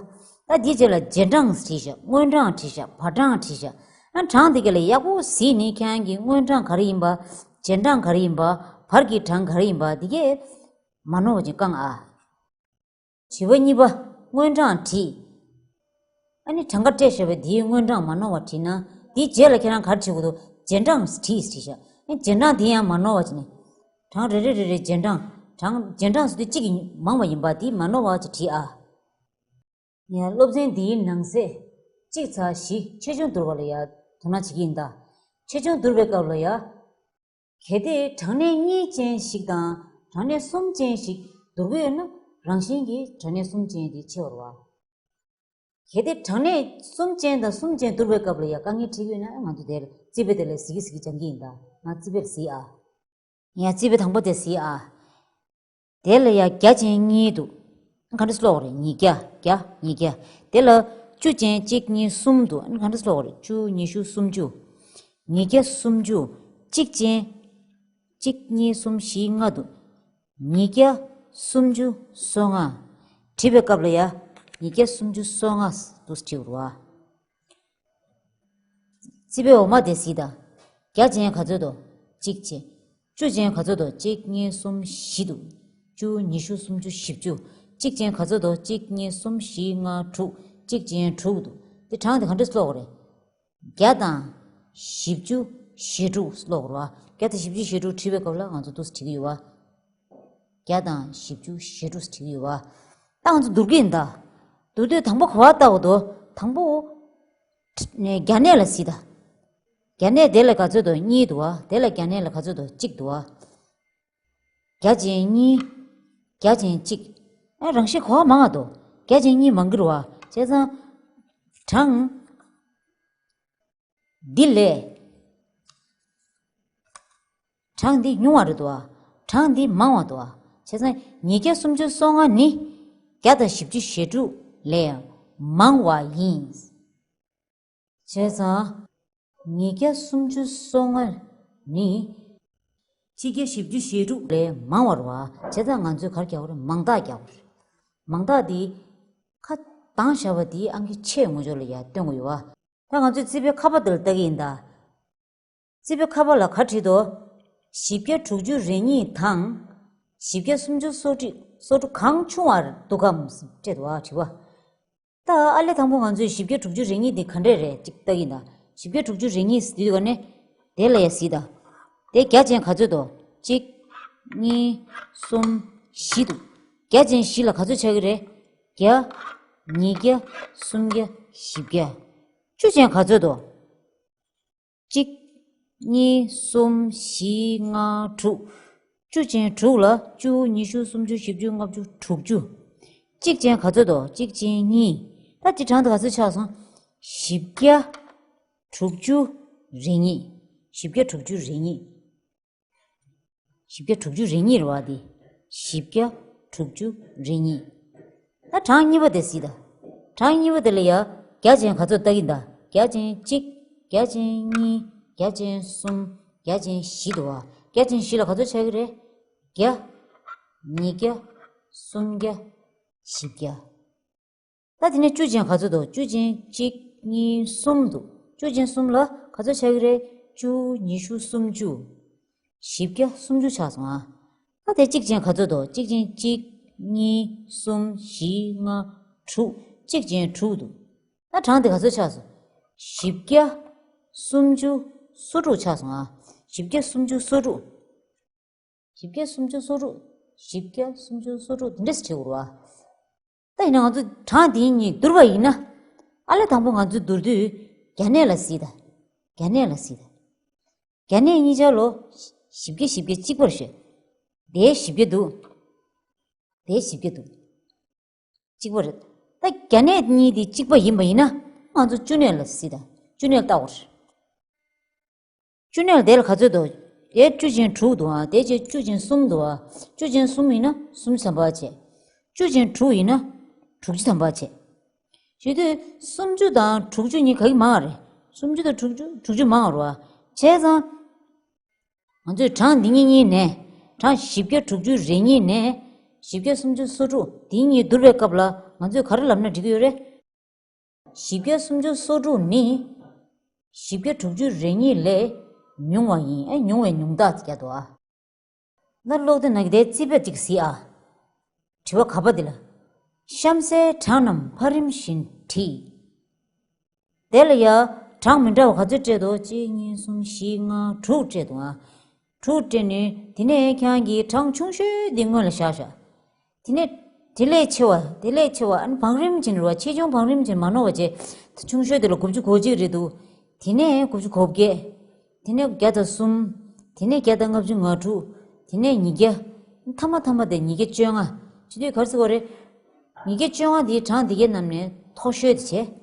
ད་འདིའི་རྗེས་ལ་རྗེས་འབྲང་བྲིས་བཞག་སྔོན་གྲངས་བྲིས་བཞག་བར་གྲངས་བྲིས་བཞག་ཨ་གྲངས་དེ་ག་ལ་ཡག་པོ་གཟིགས་ནས་ཁྱེད་རང་གིས་སྔོན་གྲངས་ག་རེ་ཡིན་པ། རྗེས་འབྲང་ག་རེ་ཡིན་པ། བར་གྱི་གྲངས་ག་རེ་ཡིན་པ་འདི་གས་མ་ནོར་བ་ཅིག་བསྐང་ཨ། དྲི་བ་གཉིས་པ། སྔོན་གྲངས་བྲིས། ཨ་ནི་གྲངས་ཀ་སྤྲད་བཞག་པའི་དེའི་སྔོན་གྲངས་མ་ནོར་བ་བྲིས་ན། དེའི་རྗེས་ལ་ཁྱེད་རང་ག་རེ་བྲིས་དགོས་འདུག་རྗེས་འབྲང་བྲིས་བྲིས་བཞག་ཨ་ནི་རྗེས་འབྲང་དེ་ཡང་མ་ནོར་བ་བྱས་ནས། གྲངས་རེ་རེ་རེ་རེ་རྗེས་འབྲང་། གྲངས་རྗེས་འབྲང་ཟེར་དུས་གཅིག་གིས་མང་བ་ཡིན་པ་དེ་མ་ནོར་བ་ཅིག་བྲིས་ཨ། ཡང་སློབ་ཚན་འདིའི་ནང་གསེས་གཅིག་ཚེག་བཞི་ཆེ་ཆུང་བསྡུར་བ་ལ་ཡ་དོ་སྣང་བྱེད་ཀྱི་ཡིན་ད། ཆེ་ཆུང་བསྡུར་བའི་སྐབས་ལ་ཡ། གལ་ཏེ་གྲངས་གནས་གཉིས་ཅན་ཞིག་དང་གྲངས་གནས་གསུམ་ཅན་ཞིག་བསྡུར་གྱི་ཡོད་ན་རང་བཞིན་གྱིས་གྲངས་གནས་གསུམ་ཅན་དེ་ཆེ་བ་རེད་བ། གལ་ཏེ་གྲངས་གནས་གསུམ་ཅན་དང་གསུམ་ཅན་བསྡུར་བའི་སྐབས་ལ་ཡ་དཀའ་ངལ་འཕྲད་ཀྱི་ཡོད་ན་ང་ཚོ་དེར་རྩིས་དཔེ་དེ་ལ་གཟིགས་ཀྱི་གཟིགས་ཀྱི་སྦྱང་གི་ཡིན་ད། ང་རྩིས་དཔེར་གཟིགས་ཨ། ཡང་རྩིས་དཔེ་དང་པོ་དེ་གཟིགས་ཨ། དེ་ལ་ཡ་བརྒྱ་ཅན་གཉིས་འདུག་ག་འདྲ་ཀློག་རེད། ཉིས་བརྒྱ། བརྒྱ། ཉིས་བརྒྱ། དེ་ལ་བཅུ་ཅན་གཅིག་གཉིས་གསུམ་འདུག་ག་འདྲ་ཀློག་རེད། བཅུ། ཉི་ཤུ། སུམ་ཅུ། ཉིས་བརྒྱ་སུམ་ཅུ། གཅིག་ཅན། གཅིག་གཉིས་གསུམ་བཞི་ལྔ་འདུག་ཉིས་བརྒྱ་སུམ་ཅུ་སོ་ལྔ། བྲིས་པའི་སྐབས་ལ་ཡ། ཉིས་བརྒྱ་སུམ་ཅུ་སོ་ལྔ་འདུག་བྲིས་རེད་བ། རྩིས་དཔེ་འོག་མ་དེ་གཟིགས་དང་། བརྒྱ་ཅན་ག་ཚོད་དོ། གཅིག་བྱས། བཅུ་ཅན་ག་ཚོད་དོ། གཅིག་གཉིས་གསུམ་བཞི་འདུག་བཅུ། ཉི་ཤུ། སུམ་ཅུ། བཞི་བཅུ། གཅིག་ཅན་ག་ཚོད་དོ། གཅིག་གཉིས་གསུམ་བཞི་ལྔ་དྲུག་གཅིག་ཅན་དྲུག་འདུག་དེ་གྲངས་དེ་ག་འདྲས་ཀློག་དགོས་རེད། བརྒྱ་དང་བཞི་བཅུ་ཞེ་དྲུག་ཀློག་དགོས་རེད་བ། བརྒྱ་དང་བཞི་བཅུ་ཞེ་དྲུག་བྲིས་པའི་སྐབས་ལ་ང་ཚོ་འདུག་སེ་བྲིས་ཀྱི་ཡོད་བ། བརྒྱ་དང་བཞི་བཅུ་ཞེ་དྲུག་བྲིས་ཀྱི་ཡོད་བ། ད་ང་ཚོ་བསྡུར་གྱི་ཡིན་ད། བསྡུར་དུས་དང་པོ་ག་པར་བལྟ་དགོས་འདུག་དང་པོ། ནས་བརྒྱ་གནས་ལ་གཟིགས་ད། བརྒྱ་གནས་དེ་ལ་ག་ཚོད་འདུག་གཉིས་འདུག་བ། དེ་ལ་བརྒྱ་གནས་ལ་ག་ཚོད་འདུག་གཅིག་འདུག་བ། བརྒྱ་ཅན་གཉིས། བརྒྱ་ཅན་གཅིག་ཨ། རང་བཞིན་གོ་བ་མང་བ་འདུག་བརྒྱ་ཅན་གཉིས་མང་གི་རེད་བ། བྱས་ཙང་། གྲངས་འདི་ལས། གྲངས་འདི་ཉུང་བ་རེད་འདུག་བ། གྲངས་འདི་མང་བ་འདུག་བ། བྱས་ཙང་ཉིས་བརྒྱ་སུམ་ཅུ་སོ་ལྔ་ནི་བརྒྱ་དང་བཞི་བཅུ་ཞེ་དྲུག་ལས་ཡང་མང་བ་ཡིན། བྱས་ཙང་། ཉིས་བརྒྱ་སུམ་ཅུ་སོ་ལྔ་ནི། ཆིག་བརྒྱ་བཞི་བཅུ་ཞེ་དྲུག་ལས་མང་བ་རེད་བ། བྱས་ཙང་ང་ཚོས་ག་རེ་རྒྱག་དགོས་རེད། མང་རྟགས་རྒྱག་དགོས་རེད། མང་རྟགས་འདི། ཁ་གདངས་བཞག་པ་འདིའི་ཨང་ཀི་ཆེ་ངོ་ཅོག་ལ་ཡར་སྟོན་དགོས་ཡོད་བ། ད་ང་ཚོས་རྩིས་པའི་ཁ་པ་འདི་ལ་ལྟ་གི་ཡིན་ད། རྩིས་པའི་ཁ་པ་ལ་ག་བྲིས་འདུག་བཞི་བརྒྱ་དྲུག་ཅུ་རེ་གཉིས་དང་། བཞི་བརྒྱ་སུམ་ཅུ་སོ་དྲུག་སོ་དྲུག་གང་ཆུང་བ་འདུག་གམ་སྤྲད་འདུག་བ། དྲི་བ། ད་ཨ་ལས་དང་པོ་ང་ཚོས་བཞི་བརྒྱ་དྲུག་ཅུ་རེ་གཉིས་འདི་ག་འདྲས་རེད་ཅིག་ལྟ་གི་ཡིན་ད། བཞི་བརྒྱ་དྲུག་ཅུ་རེ་གཉིས་ཟེར་དུས་ག་ནས་དེ་ལ་ཡ་གཟིགས་ད། དེ་བརྒྱ་ཅན་ག་ཚོད་འདུག་གཅིག་གཉིས། གསུམ། བཞི་འདུག་བརྒྱ་ཅན་བཞི་ལ་ག་ཚོད་ཆགས་ཀྱི་རེད། བརྒྱ། ཉིས་བརྒྱ། སུམ་བརྒྱ། བཞི་བརྒྱ། བཅུ་ཅན་ག་ཚོད་འདུག་གཅིག་གཉིས། གསུམ། བཞི། ལྔ། དྲུག་བཅུ་ཅན་དྲུག་ལ་བཅུ། ཉི་ཤུ། སུམ་ཅུ། བཞི་བཅུ། ལྔ་བཅུ། དྲུག་ཅུ། གཅིག་ཅན་ག་ཚོད་འདུག་གཅིག་ཅན་གཉིས། ད་འདི་གྲངས་དེ་ག་ཚོད་ཆགས་སོང་། བཞི་བརྒྱ་དྲུག་ཅུ་རེ་གཉིས། བཞི་བརྒྱ་དྲུག་ཅུ་རེ་གཉིས། བཞི་བརྒྱ་དྲུག་ཅུ་རེ་གཉིས་རེད་བ་འདི། བཞི་བརྒྱ་དྲུག་ཅུ་རེ་གཉིས། ད་གྲངས་གཉིས་པ་དེ་གཟིགས་དང་། གྲངས་གཉིས་པ་དེ་ལ་ཡ། བརྒྱ་ཅན་ག་ཚོད་ལྟ་གི་ཡིན་ད། བརྒྱ་ཅན་གཅིག་བརྒྱ་ཅན་གཉིས། བརྒྱ་ཅན་གསུམ། བརྒྱ་ཅན་བཞི་འདུག་བ། བརྒྱ་ཅན་བཞི་ལ་ག་ཚོད་ཆགས་ཀྱི་རེད། བརྒྱ། ཉིས་བརྒྱ། སུམ་བརྒྱ། བཞི་བརྒྱ། ད་དེ་ནས་བཅུ་ཅན་ག་ཚོད་འདུག་བཅུ་ཅན་གཅིག་གཉིས། གསུམ་འདུག་བཅུ་ཅན་གསུམ་ལ་ག་ཚོད་ཆགས་ཀྱི་རེད། བཅུ། ཉི་ཤུ། སུམ་ཅུ། བཞི་བརྒྱ། སུམ་ཅུ་ཆགས་སོང་ཨ། ད་དེ་གཅིག་ཅན་ག་ཚོད་འདུག་གཅིག་ཅན་གཅིག་གཉིས། གསུམ། བཞི། ལྔ། དྲུག་གཅིག་ཅན་དྲུག་འདུག་ད་གྲངས་དེ་ག་ཚོད་ཆགས་སོང་། བཞི་བརྒྱ། སུམ་ཅུ། སོ་དྲུག་ཆགས་སོང་ཨ། བཞི་བརྒྱ། སུམ་ཅུ། སོ་དྲུག་བཞི་བརྒྱ། སུམ་ཅུ། སོ་དྲུག་བཞི་བརྒྱ། སུམ་ཅུ། སོ་དྲུག་དེ་འདྲས་བྲིས་དགོས་རེད་བ། ད་ཡིན་ན་ང་ཚོ་གྲངས་དེ་གཉིས་བསྡུར་བ་ཡིན་ན། ཨ་ལས་དང་པོ་ང་ཚོས་བསྡུར་དུས་བརྒྱ་གནས་ལ་གཟིགས་དང་། བརྒྱ་གནས་ལ་གཟིགས་དང་། བརྒྱ་གནས་གཉིས་ཆར་ལོ། བཞི་བརྒྱ། བཞི་བརྒྱ་གཅིག་པ་རེད་ཤག་དེའི་བཞི་བརྒྱ་འདུག་དེའི་བཞི་བརྒྱ་འདུག་གཅིག་པ་རེད། ད་བརྒྱ་གནས་གཉིས་དེ་གཅིག་པ་ཡིན་པ་ཡིན་ན། ང་ཚོ་བཅུ་གནས་ལ་གཟིགས་དང་། བཅུ་གནས་ལ་བལྟ་དགོས་རེད། བཅུ་གནས་ལ་དེ་ལ་ག་ཚོད་འདུག་དེ་བཅུ་ཅན་དྲུག་འདུག་ཨ། དེ་བཅས་བཅུ་ཅན་གསུམ་འདུག་ཨ། བཅུ་ཅན་གསུམ་ཡིན་ན་སུམ་ཅུ་ཐམ་པ་བྱས། བཅུ་ཅན་དྲུག་ཡིན་ན་དྲུག་ཅུ་ཐམ་པ་བྱས། བྱེད་དུས་སུམ་ཅུ་དང་དྲུག་ཅུ་གཉིས་ག་གི་མང་བ་རེད། སུམ་ཅུ་དང་དྲུག་ཅུ། དྲུག་ཅུ་མང་བ་རེད་བ། བྱས་ཙང་། ང་ཚོས་གྲངས་འདི་གཉིས་གཉིས་ནས། གྲངས་བཞི་བརྒྱ་དྲུག་ཅུ་རེ་གཉིས་ནས། བཞི་བརྒྱ། སུམ་ཅུ། སོ་དྲུག་འདི་གཉིས་བསྡུར་བའི་སྐབས་ལ་ང་ཚོས་ག་རེ་ལབ་ན་འགྲིག་གི་ཡོད་རེད། བཞི་བརྒྱ། སུམ་ཅུ། སོ་དྲུག་ནི། བཞི་བརྒྱ་དྲུག་ཅུ་རེ་གཉིས་ལས་ཉུང་བ་ཡིན། ཨེ། ཉུང་བའི་ཉུང་རྟགས་རྒྱག་འདུག་ཨ། ན་ཀློག་དེ་ན་གི་དེའི་རྩིས་པ་ཅིག་གཟིགས་ཨ། དྲི་བ་ག་པ་འདི་ལ། གཤམ་གསལ་གྲངས་རྣམས་ཕ་རིམ་བཞིན་བྲིས། དེ་ལ་ཡ། གྲངས་མི་འདྲ་བ་ག་ཚོད་སྤྲད་འདུག་གཅིག་གཉིས། གསུམ། བཞི། ལྔ། དྲུག་སྤྲད་འདུག་ཨ། དྲུག་སྤྲད་ནས་དེ་ནས་ཁྱེད་རང་གིས་གྲངས་ཆུང་ཤོས་དེ་སྔོན་ལ་བཞག་བཞག་དེ་ནས་དེ་ལས་ཆེ་བ། དེ་ལས་ཆེ་བ། ཨ་ནི་བང་རིམ་བྱས་ནས་རེད་བ། ཆེ་ཆུང་བང་རིམ་བྱས་ནས་མ་ནོར་བ་བྱས། ད་ཆུང་ཤོས་དེ་ལ་དགུ་བཅུ་གོ་གཅིག་རེད་འདུག་དེ་ནས་དགུ་བཅུ་གོ་བརྒྱད། དེ་ནས་བརྒྱ་དང་གསུམ། དེ་ནས་བརྒྱ་དང་ལྔ་བཅུ་ང་དྲུག་དེ་ནས་ཉིས་བརྒྱ། མཐའ་མ་མཐའ་མ་དེ་ཉིས་བརྒྱ་བཅོ་ལྔ། བྱེད་དུས་ག་རེ་ཟེར་བ་རེད། ཉིས་བརྒྱ་བཅོ་ལྔ་དེ་གྲངས་དེ་གའི་རྣམས་ནས་མཐོ་ཤོས་དེ་བྱས།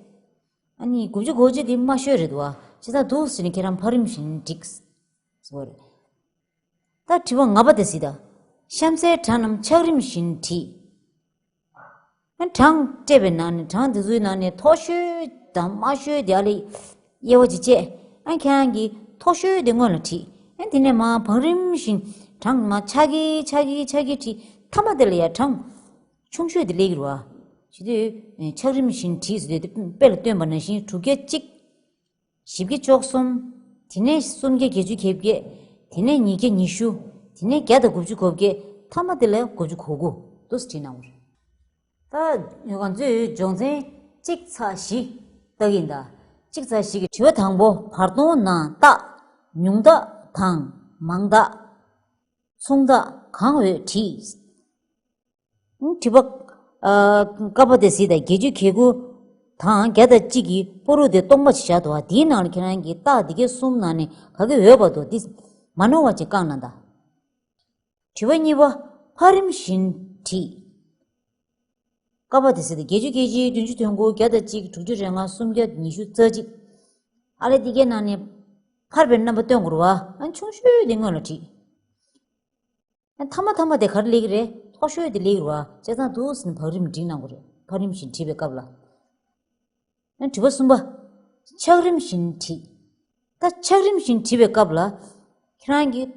ཨ་ནི་དགུ་བཅུ་གོ་གཅིག་དེ་དམའ་ཤོས་རེད་འདུག་བ། བྱས་ཙང་འདུག་ཟེར་ནས་ཁྱེད་རང་ཕ་རིམ་བཞིན་བསྒྲིགས། ཟེར་བ་རེད། ད་དྲི་བ་ལྔ་པ་དེ་གཟིགས་དང་། གཤམ་གསལ་གྲངས་རྣམས་ཆགས་རིམ་བཞིན་བྲིས། ཨ། གྲངས་སྤྲད་པའི་ནང་ནས། གྲངས་དེ་ཚོའི་ནང་ནས་མཐོ་ཤོས་དང་དམའ་ཤོས་དེ་ཨ་ལས་དབྱེ་བ་ཅིག་བྱས། ཨ། ཁྱེད་རང་གིས་མཐོ་ཤོས་དེ་སྔོན་ལ་བྲིས། ཨ། དེ་ནས་མར་བང་རིམ་བཞིན་གྲངས་མར་ཆག་གི་ཆག་གི་ཆག་གི་བྲིས། མཐའ་མ་དེ་ལ་ཡ་གྲངས་ཆུང་ཤོས་དེ་སླེབས་ཀྱི་རེད་བ། བྱེད་དུས་ཆགས་རིམ་བཞིན་བྲིས་ཟེར་དུས་དཔེ་ལ་སྟོན་པ་ནང་བཞིན་དྲུག་བརྒྱ་གཅིག་བཞི་བརྒྱ་བཅུ་གསུམ། དེ་ནས་སུམ་བརྒྱ་བརྒྱད་ཅུ་གྱ་བརྒྱད། དེ་ནས་ཉིས་བརྒྱ་ཉི་ཤུ། དེ་ནས་བརྒྱ་དང་དགུ་བཅུ་གོ་བརྒྱད། ཐ་མ་དེ་ལ་དགུ་བཅུ་གོ་དགུ་འདུག་སེ་བྲིས་གནང་བ་རེད། ད་ང་ཚོས་སྦྱོང་ཚན་གཅིག་ཚེག་བཞི་ལྟ་གི་ཡིན་ད། གཅིག་ཚེག་བཞི་གི་དྲི་བ་དང་པོ། བར་སྟོང་ནང་རྟགས་ཉུང་རྟགས་དང་མང་རྟགས། མཚུངས་རྟགས་གང་འོས་བྲིས། དྲི་བ། ཨ། ཀ་པ་དེ་གཟིགས་དང་། བརྒྱད་ཅུ་གྱ་དགུ་དང་བརྒྱ་དང་གཅིག་གི་སྤུ་རུ་དེ་སྟོང་པ་ཞིག་བཞག་འདུག་བ། དེའི་ནང་ལ་ཁྱེད་རང་གིས་རྟགས་འདི་གའི་གསུམ་ནང་ནས་ག་གི་འོས་པ་འདུག་འདི་མ་ནོར་བ་ཅིག་བཀང་གནང་དང་། དྲི་བ་གཉིས་པ། ཕར་རིམ་བཞིན་བྲིས། ཀ་པ་དེ་གཟིགས་དང་། བརྒྱད་ཅུ་གྱ་གཅིག་བདུན་ཅུ་དོན་དགུ། བརྒྱ་དང་གཅིག་དྲུག་ཅུ་རེ་ལྔ། སུམ་བརྒྱ་ཉི་ཤུ། རྩ་གཅིག་ཨ་ལས་འདི་གའི་ནང་ནས་ཕར་བའི་རྣམ་པ་སྟོན་དགོས་རེད་བ། ཨ། ཆུང་ཤོས་དེ་སྔོན་ལ་བྲིས། ཨ། ཐ་མ་ཐ་མ་དེ་ག་རེ་སླེབས་ཀྱི་རེད། མཐོ་ཤོས་དེ་སླེབས་ཀྱི་རེད་བ། བྱས་ཙང་འདུག་སེ་བག་རིམ་བྲིས་གནང་དགོས་རེད། ཕར་རིམ་བཞིན་བྲིས་པའི་སྐབས་ལ། ཨ། དྲི་བ་གསུམ་པ། ཆག་རིམ་བཞིན་བྲིས། ད་ཆག་རིམ་བཞིན་བྲིས་པའི་སྐབས་ལ། ཁྱེད་རང་གིས་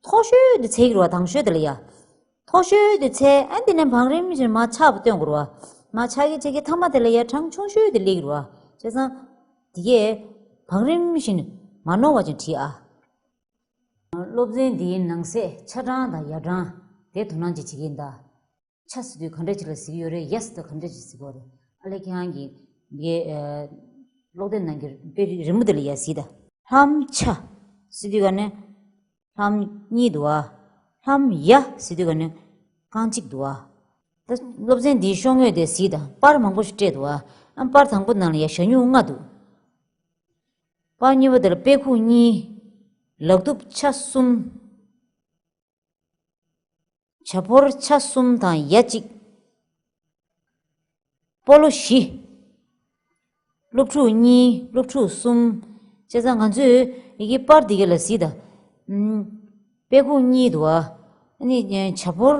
མཐོ་ཤོས་དེ་འཚོལ་གྱི་རེད་བ། དང་ཤོས་དེ་ལ་ཡ། མཐོ་ཤོས་དེ་འཚོལ། ཨ། འདི་ནས་བང་རིམ་བཞིན་མར་ཆག་པ་སྟོན་དགོས་རེད་བ། མར་ཆག་གི་ཆག་གི་ཐ་མ་དེ་ལ་ཡ་གྲངས་ཆུང་ཤོས་དེ་སླེབས་ཀྱི་རེད་བ། བྱས་ཙང་འདི་གས་བང་རིམ་བཞིན་མ་ནོར་བ་ཅིག་བྲིས་ཨ། སློབ་ཚན་འདིའི་ནང་གསེས་ཆ་གྲངས་དང་ཡ་གྲངས་དེ་དོ་སྣང་ཅིག་བྱེད་ཀྱི་ཡིན་ད། ཆ་ཟེར་དུས་ག་འདྲ་ཅིག་ལ་གཟིགས་ཡོད་རེད། ཡ་ཟེར་དུས་ག་འདྲ་ཅིག་གཟིགས་ཡོད་རེད། ཨ་ལས་ཁྱེད་རང་གིས་འདི་གའི། ཨ། ཀློག་དེབ་ནང་གི་དཔེ་རི་མོ་དེ་ལ་ཡ་གཟིགས་དང་། ལྷམ་ཆ་ཟེར་དུས་ག་ནས་ལྷམ་གཉིས་འདུག་བ། ལྷམ་ཡ་ཟེར་དུས་ག་ནས་རྐང་གཅིག་འདུག་བ། ད་སློབ་ཚན་འདིའི་ཤོག་ངོས་དེ་གཟིགས་དང་། པར་མང་པོ་ཞིག་སྤྲད་འདུག་བ། ཨ། པར་དང་པོ་ནང་ལ་ཡ་ཞྭ་སྨྱུག་ལྔ་འདུག་པར་གཉིས་པ་དེ་ལ་དཔེ་ཁུག་གཉིས། ལག་གདུབ་ཆ་གསུམ། བྱ་ཕོར་ཆ་གསུམ་དང་ཡ་གཅིག་སྤོ་ལོ་བཞི། སློབ་ཕྲུག་གཉིས། སློབ་ཕྲུག་གསུམ། བྱས་ཙང་ང་ཚོས་ཡི་གེ་པར་འདི་ག་ལ་གཟིགས་དང་། ཨམ། དཔེ་ཁུག་གཉིས་འདུག་བ། ཨ་ནི་བྱ་ཕོར་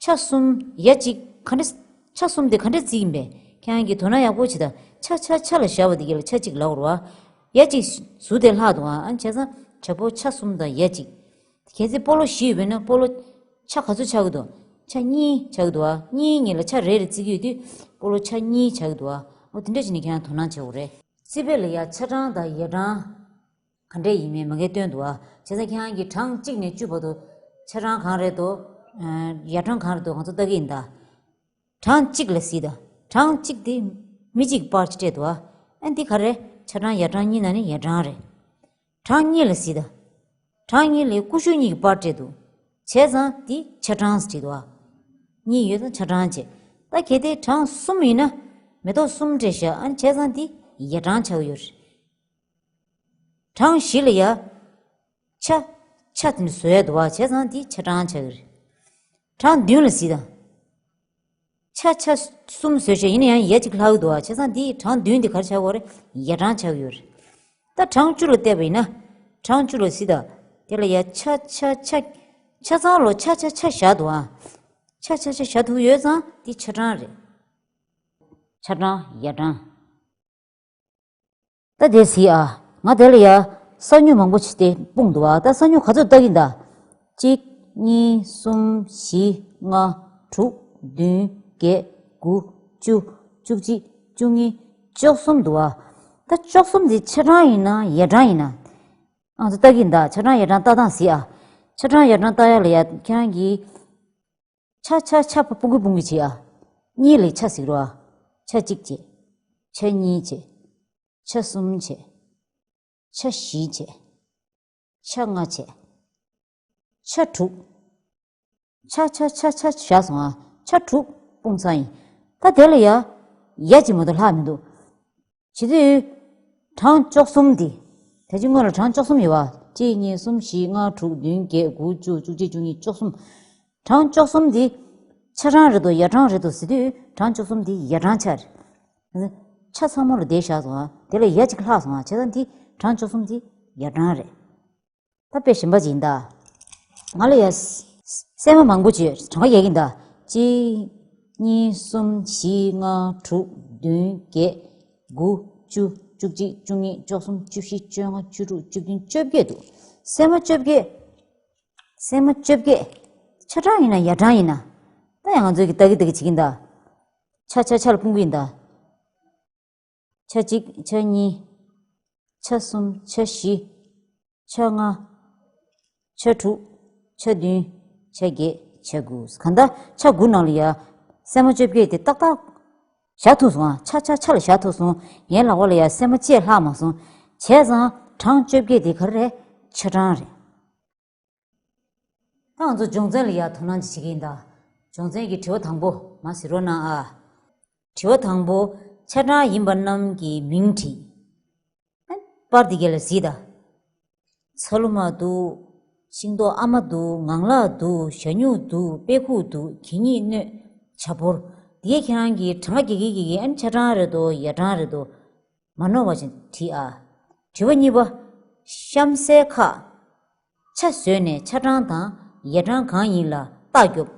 ཆ་གསུམ་ཡ་གཅིག་ག་འདྲ། ཆ་གསུམ་དེ་ག་འདྲ་བརྩིས་ཡིན་པས། ཁྱེད་རང་གིས་དོ་སྣང་ཡག་པོ་བྱེད་དང་། ཆ་ཆ་ཆ་ལ་བཞག་པ་འདི་ག་ལ་ཆ་གཅིག་ལབ་དགོས་རེད་བ། ཡ་གཅིག་ཟུར་དེ་ལྷག་འདུག་བ། ཨ། བྱས་ཙང་བྱ་ཕོར་ཆ་གསུམ་དང་ཡ་གཅིག་གལ་སྲིད་སྤོ་ལོ་བཞི་ཡོད་པ་ཡིན་ན་སྤོ་ལོ་ཆ་ག་ཚོད་ཆགས་ཀྱི་འདུག་ཆ་གཉིས་ཆགས་ཀྱི་འདུག་བ། གཉིས་གཉིས་ལ་ཆ་རེ་རེ་བརྩི་གི་ཡོད་དུས་སྤོ་ལོ་ཆ་གཉིས་ཆགས་ཀྱི་འདུག་བ། འོ་དེ་འདྲ་བྱས་ནས་ཁྱེད་རང་དོ་སྣང་བྱེད་དགོས་རེད། རྩིས་དཔེ་ལ་ཡ་ཆ་གྲངས་དང་ཡ་གྲངས་ག་འདྲས་ཡིན་མིན་མ་གིར་སྟོན་འདུག་བ། བྱས་ཙང་ཁྱེད་རང་གིས་གྲངས་གཅིག་ནས་བཅུ་བར་དུ་ཆ་གྲངས་གང་རེད་འདུག་ཨ། ཡ་གྲངས་གང་རེད་འདུག་ང་ཚོ་ལྟ་གི་ཡིན་ད། གྲངས་གཅིག་ལ་གཟིགས་དང་། གྲངས་གཅིག་དེ་མི་གཅིག་གིས་པར་ཅིག་སྤྲད་འདུག་བ། ཨ། འདི་ག་རེ། ཆ་གྲངས་ཡ་གྲངས་གཉིས་ནང་ནས་ཡ་གྲངས་རེད། གྲངས་གཉིས་ལ་གཟིགས་དང་། གྲངས་གཉིས་ལ་ཀུ་ཤུ་གཉིས་ཀྱིས་པར་སྤྲད་འདུག་བྱས་ཙང་འདི་ཆ་གྲངས་སུ་བྲིས་འདུག་བ། གཉིས་ཡོད་ཙང་ཆ་གྲངས་བྱས། ད་གལ་ཏེ་གྲངས་གསུམ་ཡིན་ན་མེ་ཏོག་གསུམ་སྤྲད་བཞག་ཨ་ནི་བྱས་ཙང་འདི་ཡ་གྲངས་ཆགས་ཀྱི་ཡོད་རེད། གྲངས་བཞི་ལ་ཡ། ཆ། ཆ་དེ་འདྲ་བཟོ་ཡ་འདུག་བ། བྱས་ཙང་འདི་ཆ་གྲངས་ཆགས་ཀྱི་རེད། གྲངས་བདུན་ལ་གཟིགས་དང་། ཆ་ཆ་གསུམ་བཟོས་བྱས་ཡིན་ན་ཡང་ཡ་གཅིག་ལྷག་གི་འདུག་བ། བྱས་ཙང་འདི་གྲངས་བདུན་འདི་ག་རེ་ཆགས་ཀྱི་ཡོད་རེད། ཡ་གྲངས་ཆགས་ཀྱི་ཡོད་རེད། ད་གྲངས་བཅུ་ལ་བལྟས་པ་ཡིན་ན། གྲངས་བཅུ་ལ་གཟིགས་དང་། དེ་ལ་ཡ་ཆ་ཆ་ཆ། ཆ་ཚང་ལ་ཆ་ཆ་ཆ་བཞག་འདུག་ཨ། ཆ་ཆ་ཆ་བཞག་ཐུབ་ཡོད་ཙང་འདི་ཆ་གྲངས་རེད། ཆ་གྲངས་ཡ་གྲངས། ད་དེ་གཟིགས་ཨ། ང་དེ་ལ་ཡ་ས་སྨྱུག་མང་པོ་ཅིག་དེ་སྤུངས་འདུག་ཨ། ད་ས་སྨྱུག་ག་ཚོད་བཏགས་ཀྱི་ཡིན་ད། གཅིག་གཉིས། གསུམ། བཞི། ལྔ། དྲུག་བདུན། བརྒྱད། དགུ། བཅུ། བཅུ་གཅིག་བཅུ་གཉིས། བཅུ་གསུམ་འདུག་ཨ། ད་བཅུ་གསུམ་དེ་ཆ་གྲངས་ཡིན་ན་ཡ་གྲངས་ཡིན་ན། ང་ཚོ་བཏགས་ཀྱི་ཡིན་ད། ཆ་གྲངས་ཡ་གྲངས་བཏགས་སྟངས་གཟིགས་ཨ། ཆ་གྲངས་ཡ་གྲངས་བཏགས་ཡ་ལ་ཡ་ཁྱེད་རང་གིས། ཆ་ཆ་ཆ་སྤུ་གུ་སྤུ་གུ་བྱེད་ཨ། གཉིས་ལ་ཆ་ཟེར་རོ་ཨ། ཆ་གཅིག་བྱེད། ཆ་གཉིས་བྱེད། ཆ་གསུམ་བྱེད། ཆ་བཞི་བྱེད། ཆ་ལྔ་བྱེད། ཆ་དྲུག་ཆ་ཆ་ཆ་ཆ་བཞག་སོང་ཨ། ཆ་དྲུག་སྤུངས་ཚར་ཡིན། ད་དེ་ལ་ཡ། ཡ་གཅིག་མ་གཏོགས་ལྷག་མི་འདུག་བྱེད་དུས། གྲངས་བཅུ་གསུམ་འདི། ད་ཅི་སྔོན་ལ་གྲངས་བཅུ་གསུམ་ཡོད་པ། གཅིག་གཉིས། གསུམ། བཞི། ལྔ། དྲུག་བདུན། བརྒྱད། དགུ། བཅུ། བཅུ་གཅིག་བཅུ་གཉིས། བཅུ་གསུམ། གྲངས་བཅུ་གསུམ་འདི། ཆ་གྲངས་རེད་དོ་ཡ་གྲངས་རེད་དོ་ཟེར་དུས་གྲངས་བཅུ་གསུམ་འདི་ཡ་གྲངས་ཆགས་རེད། ཆ་ཚང་མ་ལ་དེ་བཞག་སོང་ཨ། དེ་ལ་ཡ་གཅིག་ལྷག་སོང་ཨ། བྱས་ཙང་འདི་གྲངས་བཅུ་གསུམ་འདི་ཡ་གྲངས་རེད། ད་དཔེ་གཞན་པ་ཅིག་ཡིན་ད། ང་ལ་ཡ། སྲན་མ་མང་པོ་ཅིག་གྲངས་ཀ་རྒྱག་གི་ཡིན་ད། གཅིག་གཉིས། གསུམ། བཞི། ལྔ། དྲུག་བདུན། བརྒྱད། དགུ། བཅུ། བཅུ་གཅིག་བཅུ་གཉིས། བཅུ་གསུམ། བཅུ་བཞི། བཅོ་ལྔ། བཅུ་དྲུག་བཅུ་བདུན། བཅོ་བརྒྱད་འདུག་སྲན་མ་བཅོ་བརྒྱད། སྲན་མ་བཅོ་བརྒྱད། ཆ་གྲངས་ཡིན་ན་ཡ་གྲངས་ཡིན་ན། ད་ཡང་ང་ཚོས་ཀྱི་ལྟ་གི་ལྟ་གི་བྱེད་ཀྱི་ཡིན་ད། ཆ་ཆ་ཆ་ལ་སྤུངས་ཀྱི་ཡིན་ད། ཆ་གཅིག་ཆ་གཉིས། ཆ་གསུམ། ཆ་བཞི། ཆ་ལྔ། ཆ་དྲུག། ཆ་བདུན། ཆ་བརྒྱད། ཆ་དགུ། གང་ལྟར་ཆ་དགུ་ནང་ལ་ཡ། སྲན་མ་བཅོ་བརྒྱད་དེ་ཏག་ཏག་བཞག་ཐུབ་སོང་ཨ། ཆ་ཆ་ཆ་ལ་བཞག་ཐུབ་སོང་། ངའི་ལག་པ་ལ་ཡ་སྲན་མ་གཅིག་ལྷག་མ་སོང་། བྱས་ཙང་གྲངས་བཅོ་བརྒྱད་དེ་ག་རེ་རེད། ཆ་གྲངས་རེད། ད་ང་ཚོ་སྦྱོང་ཚན་ལ་ཡ་དོ་སྣང་ཅིག་བྱེད་ཀྱི་ཡིན་ད། སྦྱོང་ཚན་གྱི་དྲི་བ་དང་པོ་མར་གཟིགས་རོགས་གནང་ཨ། དྲི་བ་དང་པོ། ཆ་གྲངས་ཡིན་པ་རྣམས་ཀྱི་མིང་བྲིས། པར་འདི་ག་ལ་གཟིགས་ད། ཚ་ལུ་མ་འདུག་ཤིང་ཏོག་ཨ་མ་འདུག་ངང་ལག་འདུག་ཞ་སྨྱུག་འདུག་དཔེ་ཁུག་འདུག་གད་སྙིགས་སྣོད། བྱ་ཕོར། འདི་གས་ཁྱེད་རང་གིས་གྲངས་ཀ་རྒྱག་གི་རྒྱག་གི་ཨ་ནི་ཆ་གྲངས་རེད་དོ་ཡ་གྲངས་རེད་དོ། མ་ནོར་བ་ཞིག་བྲིས་ཨ། དྲི་བ་གཉིས་པ། གཤམ་གསལ་ཁག་ཆ་བཟོས་ནས་ཆ་གྲངས་དང་ཡ་གྲངས་གང་ཡིན་ལ་རྟགས་རྒྱོབ།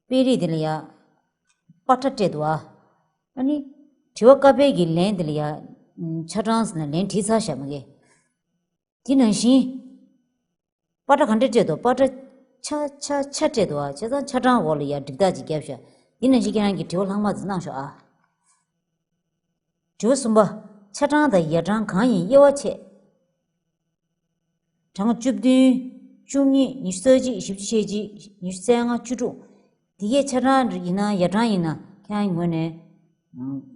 དཔེ་རིས་འདི་ལ་ཡ། པ་ཏྲ་སྤྲད་འདུག་ཨ། ཨ་ནི། དྲི་བ་ཀ་པའི་གི་ལན་འདི་ལ་ཡ། ཆ་གྲངས་ཟེར་ན་ལན་བྲིས་ཚར་བཞག་མ་གི། དེ་ནང་བཞིན། པ་ཏྲ་ག་འདྲ་སྤྲད་འདུག་པ་ཏྲ་ཆ་ཆ་ཆ་སྤྲད་འདུག་ཨ། བྱས་ཙང་ཆ་གྲངས་འོག་ལ་ཡ་འགྲིག་རྟགས་ཅིག་བརྒྱབ་བཞག་དེ་ནང་བཞིན་ཁྱེད་རང་གི་དྲི་བ་ལྷག་མ་ཙམ་གནང་ཤོག་ཨ། དྲི་བ་གསུམ་པ། ཆ་གྲངས་དང་ཡ་གྲངས་གང་ཡིན་དབྱེ་བ་ཕྱེ། གྲངས་བཅུ་བདུན། བཅུ་གཉིས། ཉི་ཤུ་རྩ་གཅིག་བཞི་བཅུ་ཞེ་གཅིག་ཉི་ཤུ་རྩ་ལྔ། བཅུ་དྲུག་འདི་གས་ཆ་གྲངས་ཡིན་ན་ཡ་གྲངས་ཡིན་ན་ཁྱེད་རང་གི་ངོས་ནས།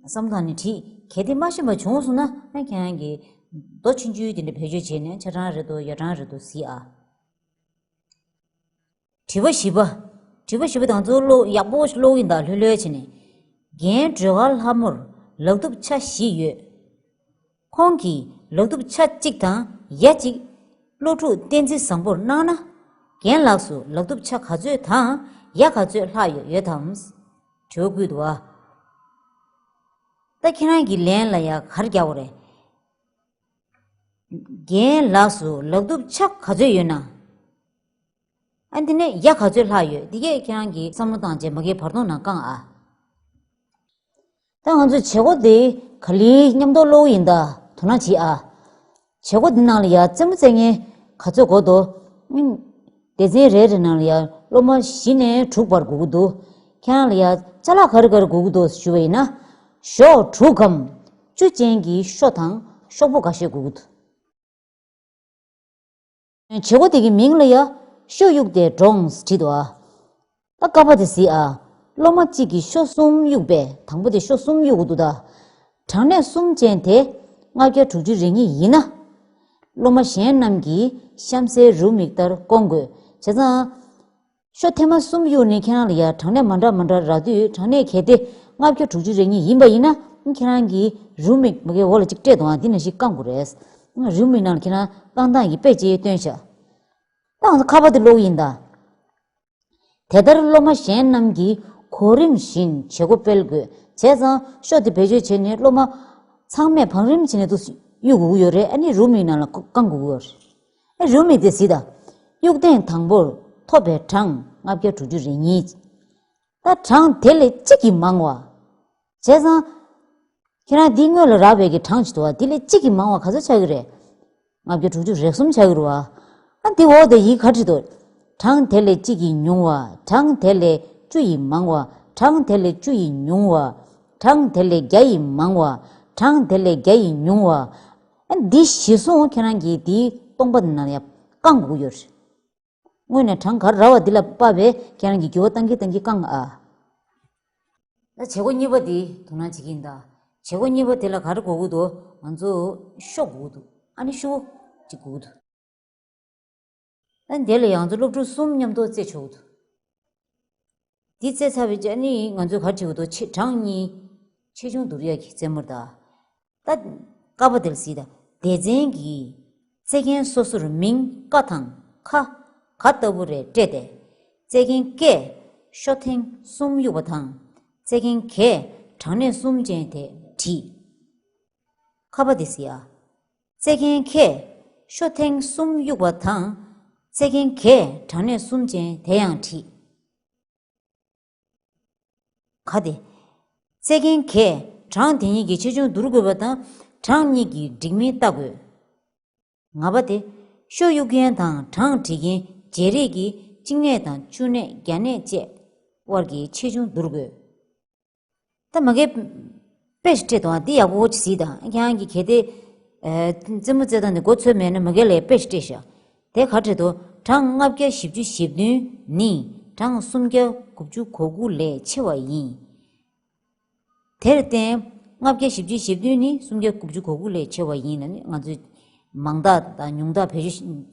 བསམ་བློ་བཏང་ནས་བྲིས། གལ་ཏེ་མ་ཤེས་པ་བྱུང་སོང་ན་ཁྱེད་རང་གིས་མདོ་ཆུང་ཆུང་དེ་འདྲ་བེད་སྤྱོད་བྱས་ནས་ཆ་གྲངས་རེད་དོ་ཡ་གྲངས་རེད་དོ་གཟིགས་ཨ། དྲི་བ་བཞི་པ། དྲི་བ་བཞི་པ་དང་ཚོ་ཀློག་ཡག་པོ་ཀློག་ཡིན་ད་ལྷོད་ལྷོད་བྱས་ནས། རྒན་སྒྲོལ་དཀར་ལྷ་མོར་ལག་གདུབ་ཆ་བཞི་ཡོད། ཁོང་གིས་ལག་གདུབ་ཆ་གཅིག་དང་ཡ་གཅིག་སློབ་ཕྲུག་བསྟན་འཛིན་བཟང་པོར་གནང་ན། རྒན་ལགས་སུ་ལག་གདུབ་ཆ་ག་ཚོད་དང་ཡ་ག་ཚོད་ལྷག་ཡོད་ཡོད་དམ། དྲི་བ་བསྐུལ་འདུག་བ། ད་ཁྱེད་རང་གི་ལན་ལ་ཡ་ག་རེ་རྒྱག་དགོས་རེད། རྒན་ལགས་སུ་ལག་གདུབ་ཆ་ག་ཚོད་ཡོད་ན། ཨ་འདི་ནས་ཡ་ག་ཚོད་ལྷག་ཡོད་འདི་གས་ཁྱེད་རང་གིས་བསམ་བློ་བཏང་རྗེས་མ་གིའི་བར་སྟོང་ནང་བཀང་ཨ། ད་ང་ཚོས་བྱེད་སྒོ་འདི་ག་ལེར་མཉམ་དུ་ཀློག་ཡིན་ད་དོ་སྣང་བྱེད་ཨ། བྱེད་སྒོ་འདི་ནང་ལ་ཡ་རྩེད་མོ་རྩེ་མཁན་ག་ཚོད་དགོས་འདུག་སྡེ་ཚན་རེ་རེ་ནང་ལ་ཡ་སློབ་མ་བཞི་ནས་དྲུག་བར་དགོས་ཀྱི་འདུག་ཁྱེད་རང་ལ་ཡ་ཅ་ལག་ག་རེ་ག་རེ་དགོས་ཀྱི་འདུག་ཞུ་བ་ཡིན་ན། ཞོག་དྲུག་གམ། བཅུ་ཅན་གྱི་ཤོ་དང་ཤོག་བུ་འགའ་ཤས་དགོས་ཀྱི་འདུག་བྱེད་སྒོ་དེ་གི་མིང་ལ་ཡ། ཤོ་གཡུགས་ཏེ་འགྲོངས་བྲིས་འདུག་ཨ། ད་ཀ་པ་དེ་གཟིགས་ཨ། སློབ་མ་གཅིག་གིས་ཤོ་གསུམ་གཡུགས་པས་དང་པོ་དེ་ཤོ་གསུམ་གཡུགས་འདུག་ད། གྲངས་གནས་གསུམ་ཅན་དེ་ལྔ་བརྒྱ་དྲུག་ཅུ་རེ་གཉིས་ཡིན་ན། སློབ་མ་གཞན་རྣམས་ཀྱིས་གཤམ་གསལ་རེའུ་མིག་ལྟར་བསྐོང་དགོས། བྱས་ཙང་། ཤོ་ཐེངས་མ་གསུམ་གཡུགས་ནས་ཁྱེད་རང་ལ་ཡ་གྲངས་གནས་མ་འདྲ་མ་འདྲ་རག་དུས་གྲངས་གནས་གལ་ཏེ་ལྔ་བརྒྱ་དྲུག་ཅུ་རེ་གཉིས་ཡིན་པ་ཡིན་ན་ཁྱེད་རང་གིས་རེའུ་མིག་མ་གིའི་འོག་ལ་གཅིག་སྤྲད་འདུག་ཨ། འདི་ནང་བཞིན་བསྐང་དགོས་རེད། རེའུ་མིག་ནང་ལ་ཁྱེད་རང་བསྐང་སྟངས་ཀྱི་དཔེ་ཅིག་སྟོན་ཤག་ད་ང་ཚོ་ཁ་པར་དེ་ཀློག་ཡིན་ད། དེ་ལྟར་སློབ་མ་གཞན་རྣམས་ཀྱིས་གོ་རིམ་བཞིན་བྱེད་སྒོ་སྤེལ་དགོས། བྱས་ཙང་ཤོ་དེ་བེད་སྤྱོད་བྱས་ནས་སློབ་མ་ཚང་མས་བང་རིམ་བྱས་ནས་འདུག་གཡུག་དགོས་ཀྱི་ཡོད་རེད། ཨ་ནི་རེའུ་མིག་ནང་ལ་བསྐང་དགོས་ཀྱི་ཡོད་རེད། ཨ་རེའུ་མིག་དེ་གཟིགས་དང་། གཡུག་ཐེངས་དང་པོར་ཐོབ་པའི་གྲངས་ལྔ་བརྒྱ་དྲུག་ཅུ་རེ་གཉིས། ད་གྲངས་དེ་ལས་གཅིག་གིས་མང་བ། བྱས་ཙང་། ཁྱེད་རང་འདིའི་སྔོན་ལ་རག་པའི་གི་གྲངས་ཅིག་འདུག་བ། དེ་ལས་གཅིག་གིས་མང་བ་ག་ཚོད་ཆགས་ཀྱི་རེད། ལྔ་བརྒྱ་དྲུག་ཅུ་རེ་གསུམ་ཆགས་ཀྱི་རེད་བ། ཨ་འདི་འོག་ཏུ་ཡིག་ག་བྲིས་འདུག་གྲངས་དེ་ལས་གཅིག་གིས་ཉུང་བ། གྲངས་དེ་ལས་བཅུ་ཡིས་མང་བ། གྲངས་དེ་ལས་བཅུ་ཡིས་ཉུང་བ། གྲངས་དེ་ལས་བརྒྱ་ཡིས་མང་བ། གྲངས་དེ་ལས་བརྒྱ་ཡིས་ཉུང་བ། ཨ་འདི་གཞི་བཟུང་ཁྱེད་རང་གིས་འདིའི་སྟོང་པ་འདི་ནང་ལ་ཡ་བསྐང་དགོས་ཀྱི་ཡོད་རེད། དངོས་གནས་གྲངས་ག་རེ་རག་པ་འདི་ལ་དཔག་པའི་ཁྱེད་རང་གིས་འགྱུར་བ་གཏང་གིན་གཏང་གིན་བསྐང་ཨ། ད་བྱེད་སྒོ་གཉིས་པ་འདི་དོ་སྣང་བྱེད་ཀྱི་ཡིན་ད། བྱེད་སྒོ་གཉིས་པ་དེ་ལ་ག་རེ་དགོས་ཀྱི་འདུག་ང་ཚོ་ཤོ་དགོས་ཀྱི་འདུག་ཨ་ནི་ཤོ་གཅིག་དགོས་ཀྱི་འདུག་ཨ་ནི་དེ་ལ་ཡང་ང་ཚོ་སློབ་ཕྲུག་གསུམ་མཉམ་དུ་རྩེད་ཆོག་གི་འདུག་འདི་རྩེད་ཚར་བའི་རྗེས་ནི་ང་ཚོས་ག་རེ་བྱེད་དགོས་འདུག་ཆེ་གྲངས་གཉིས་ཆེ་ཆུང་བསྡུར་ཡག་གི་རྩེད་མོར་གདའ། ད་ཀ་པ་དེར་གཟིགས་དང་། སྡེ་ཚན་གྱིས་རྩེད་མཁན་སོ་སོར་མིང་ཀ་དང་ཁ་ག་ལྟ་བུ་རེ་སྤྲད་དེ། རྩེད་མཁན་ཀས་ཤོ་ཐེངས་གསུམ་གཡུགས་པ་དང་། རྩེད་མཁན་གས་གྲངས་གནས་གསུམ་ཅན་དེ་བྲིས། ཁ་པ་དེ་གཟིགས་ཨ། རྩེད་མཁན་ཁས་ཤོ་ཐེངས་གསུམ་གཡུགས་པ་དང་། རྩེད་མཁན་གས་གྲངས་གནས་གསུམ་ཅན་དེ་ཡང་བྲིས། ག་དེ། རྩེད་མཁན་གས་གྲངས་དེ་གཉིས་ཀྱི་ཆེ་ཆུང་བསྡུར་དགོས་པ་དང་གྲངས་གཉིས་ཀྱི་འགྲིག་མིན་བལྟ་དགོས། ང་པ་དེ། ཤོ་གཡུག་མཁན་དང་གྲངས་འབྲི་མཁན་བརྗེ་རེས་ཀྱིས་གཅིག་གནས་དང་བཅུ་གནས་བརྒྱ་གནས་བཅས་དབར་གྱི་ཆེ་ཆུང་བསྡུར་དགོས། ད་མ་གིར་དཔེ་ཞིག་སྤྲད་དང་འདི་ཡག་པོ་ཅིག་གཟིགས་དང་ཁྱེད་རང་གིས་གལ་ཏེ། རྩེད་མོ་རྩེ་སྟངས་དེ་མགོ་ཚོས་མེད་ན་མ་གལ་ལས་དཔེ་ཞིག་སྤྲད་ཤག་དེ་ག་རེ་འདུག་གྲངས་ལྔ་བརྒྱ་བཞི་བཅུ་ཞེ་བདུན་ནི་གྲངས་སུམ་བརྒྱ་དགུ་བཅུ་གོ་དགུ་ལས་ཆེ་བ་ཡིན། དེར་བརྟེན་ལྔ་བརྒྱ་བཞི་བཅུ་ཞེ་བདུན་ནི་སུམ་བརྒྱ་དགུ་བཅུ་གོ་དགུ་ལས་ཆེ་བ་ཡིན་ལ་ནི་ང་ཚོས་མང་དག་དང་ཉུང་དག་བེད་སྤྱོད་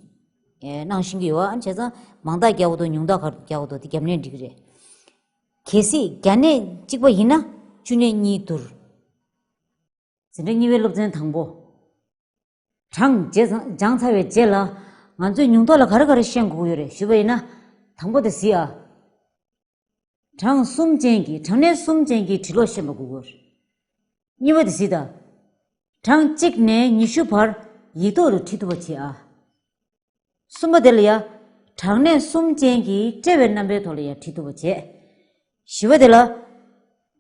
གནང་ཤེས་ཀྱི་ཡོད། ཨ་ནི་བྱས་ཙང་མང་དག་རྒྱག་དགོས་འདུག་ཉུང་དག་ག་རེ་རྒྱག་དགོས་འདུག་དེ་རྒྱབ་ནས་འགྲིག་གི་རེད། གལ་སྲིད་བརྒྱ་གནས་གཅིག་པ་ཡིན་ན་བཅུ་གནས་གཉིས་བསྡུར། འཛིན་གྲྭ་གཉིས་པའི་སློབ་ཚན་དང་པོ། གྲངས་བརྗེ་སྦྱངས་ཚར་བའི་རྗེས་ལ་ང་ཚོས་ཉུང་མཐོ་ལ་ག་རེ་ག་རེ་ཤེས་དགོས་ཀྱི་ཡོད་རེད་ཞུས་པ་ཡིན་ན། དང་པོ་དེ་གཟིགས་ཨ། གྲངས་གསུམ་ཅན་གྱི་གྲངས་གནས་གསུམ་ཅན་གྱི་འབྲི་ཀློག་ཤེས་པ་དགོས་ཀྱི་ཡོད་རེད། གཉིས་པ་དེ་གཟིགས་དང་། གྲངས་གཅིག་ནས་ཉི་ཤུ་བར་ཡིག་ཐོག་ཏུ་བྲིས་ཐུབ་པ་བྱེད་ཨ། གསུམ་པ་དེ་ལ་ཡ། གྲངས་གནས་གསུམ་ཅན་གྱི་དབྲལ་བའི་རྣམ་པའི་ཐོག་ལ་ཡ་བྲིས་ཐུབ་པ་བྱེད། བཞི་པ་དེ་ལ།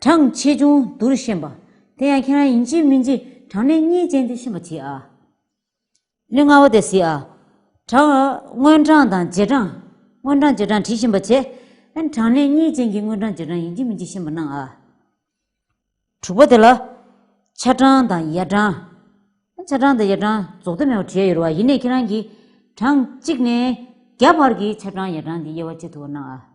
གྲངས་ཆེ་ཆུང་བསྡུར་ཤེས་པ། དེ་ཡང་ཁྱེད་རང་ཡིན་གཅིག་མིན་གཅིག་གྲངས་གནས་གཉིས་ཅན་དེ་ཤེས་པ་བྱེད་ཨ། གནས་ལྔ་པ་དེ་གཟིགས་ཨ། གྲངས་སྔོན་གྲངས་དང་རྗེས་གྲངས། སྔོན་གྲངས་རྗེས་གྲངས་བྲིས་ཤེས་པ་བྱེད། ཨ་ནི་གྲངས་གནས་གཉིས་ཅན་གྱི་སྔོན་གྲངས་རྗེས་གྲངས་ཡིན་གཅིག་མིན་གཅིག་ཤེས་པ་གནང་ཨ། དྲུག་པ་དེ་ལ། ཆ་གྲངས་དང་ཡ་གྲངས། ཆ་གྲངས་དང་ཡ་གྲངས་རྫོགས་མཐའ་མེད་པར་བྲིས་ཡ་ཡོད་རེད་བ། ཡིན་ནའི་ཁྱེད་རང་གིས་གྲངས་གཅིག་ནས་བརྒྱ་བར་གྱི་ཆ་གྲངས་ཡ་གྲངས་འདི་དབྱེ་བ་ཕྱེ་ཐུབ་པ་གནང་ཨ།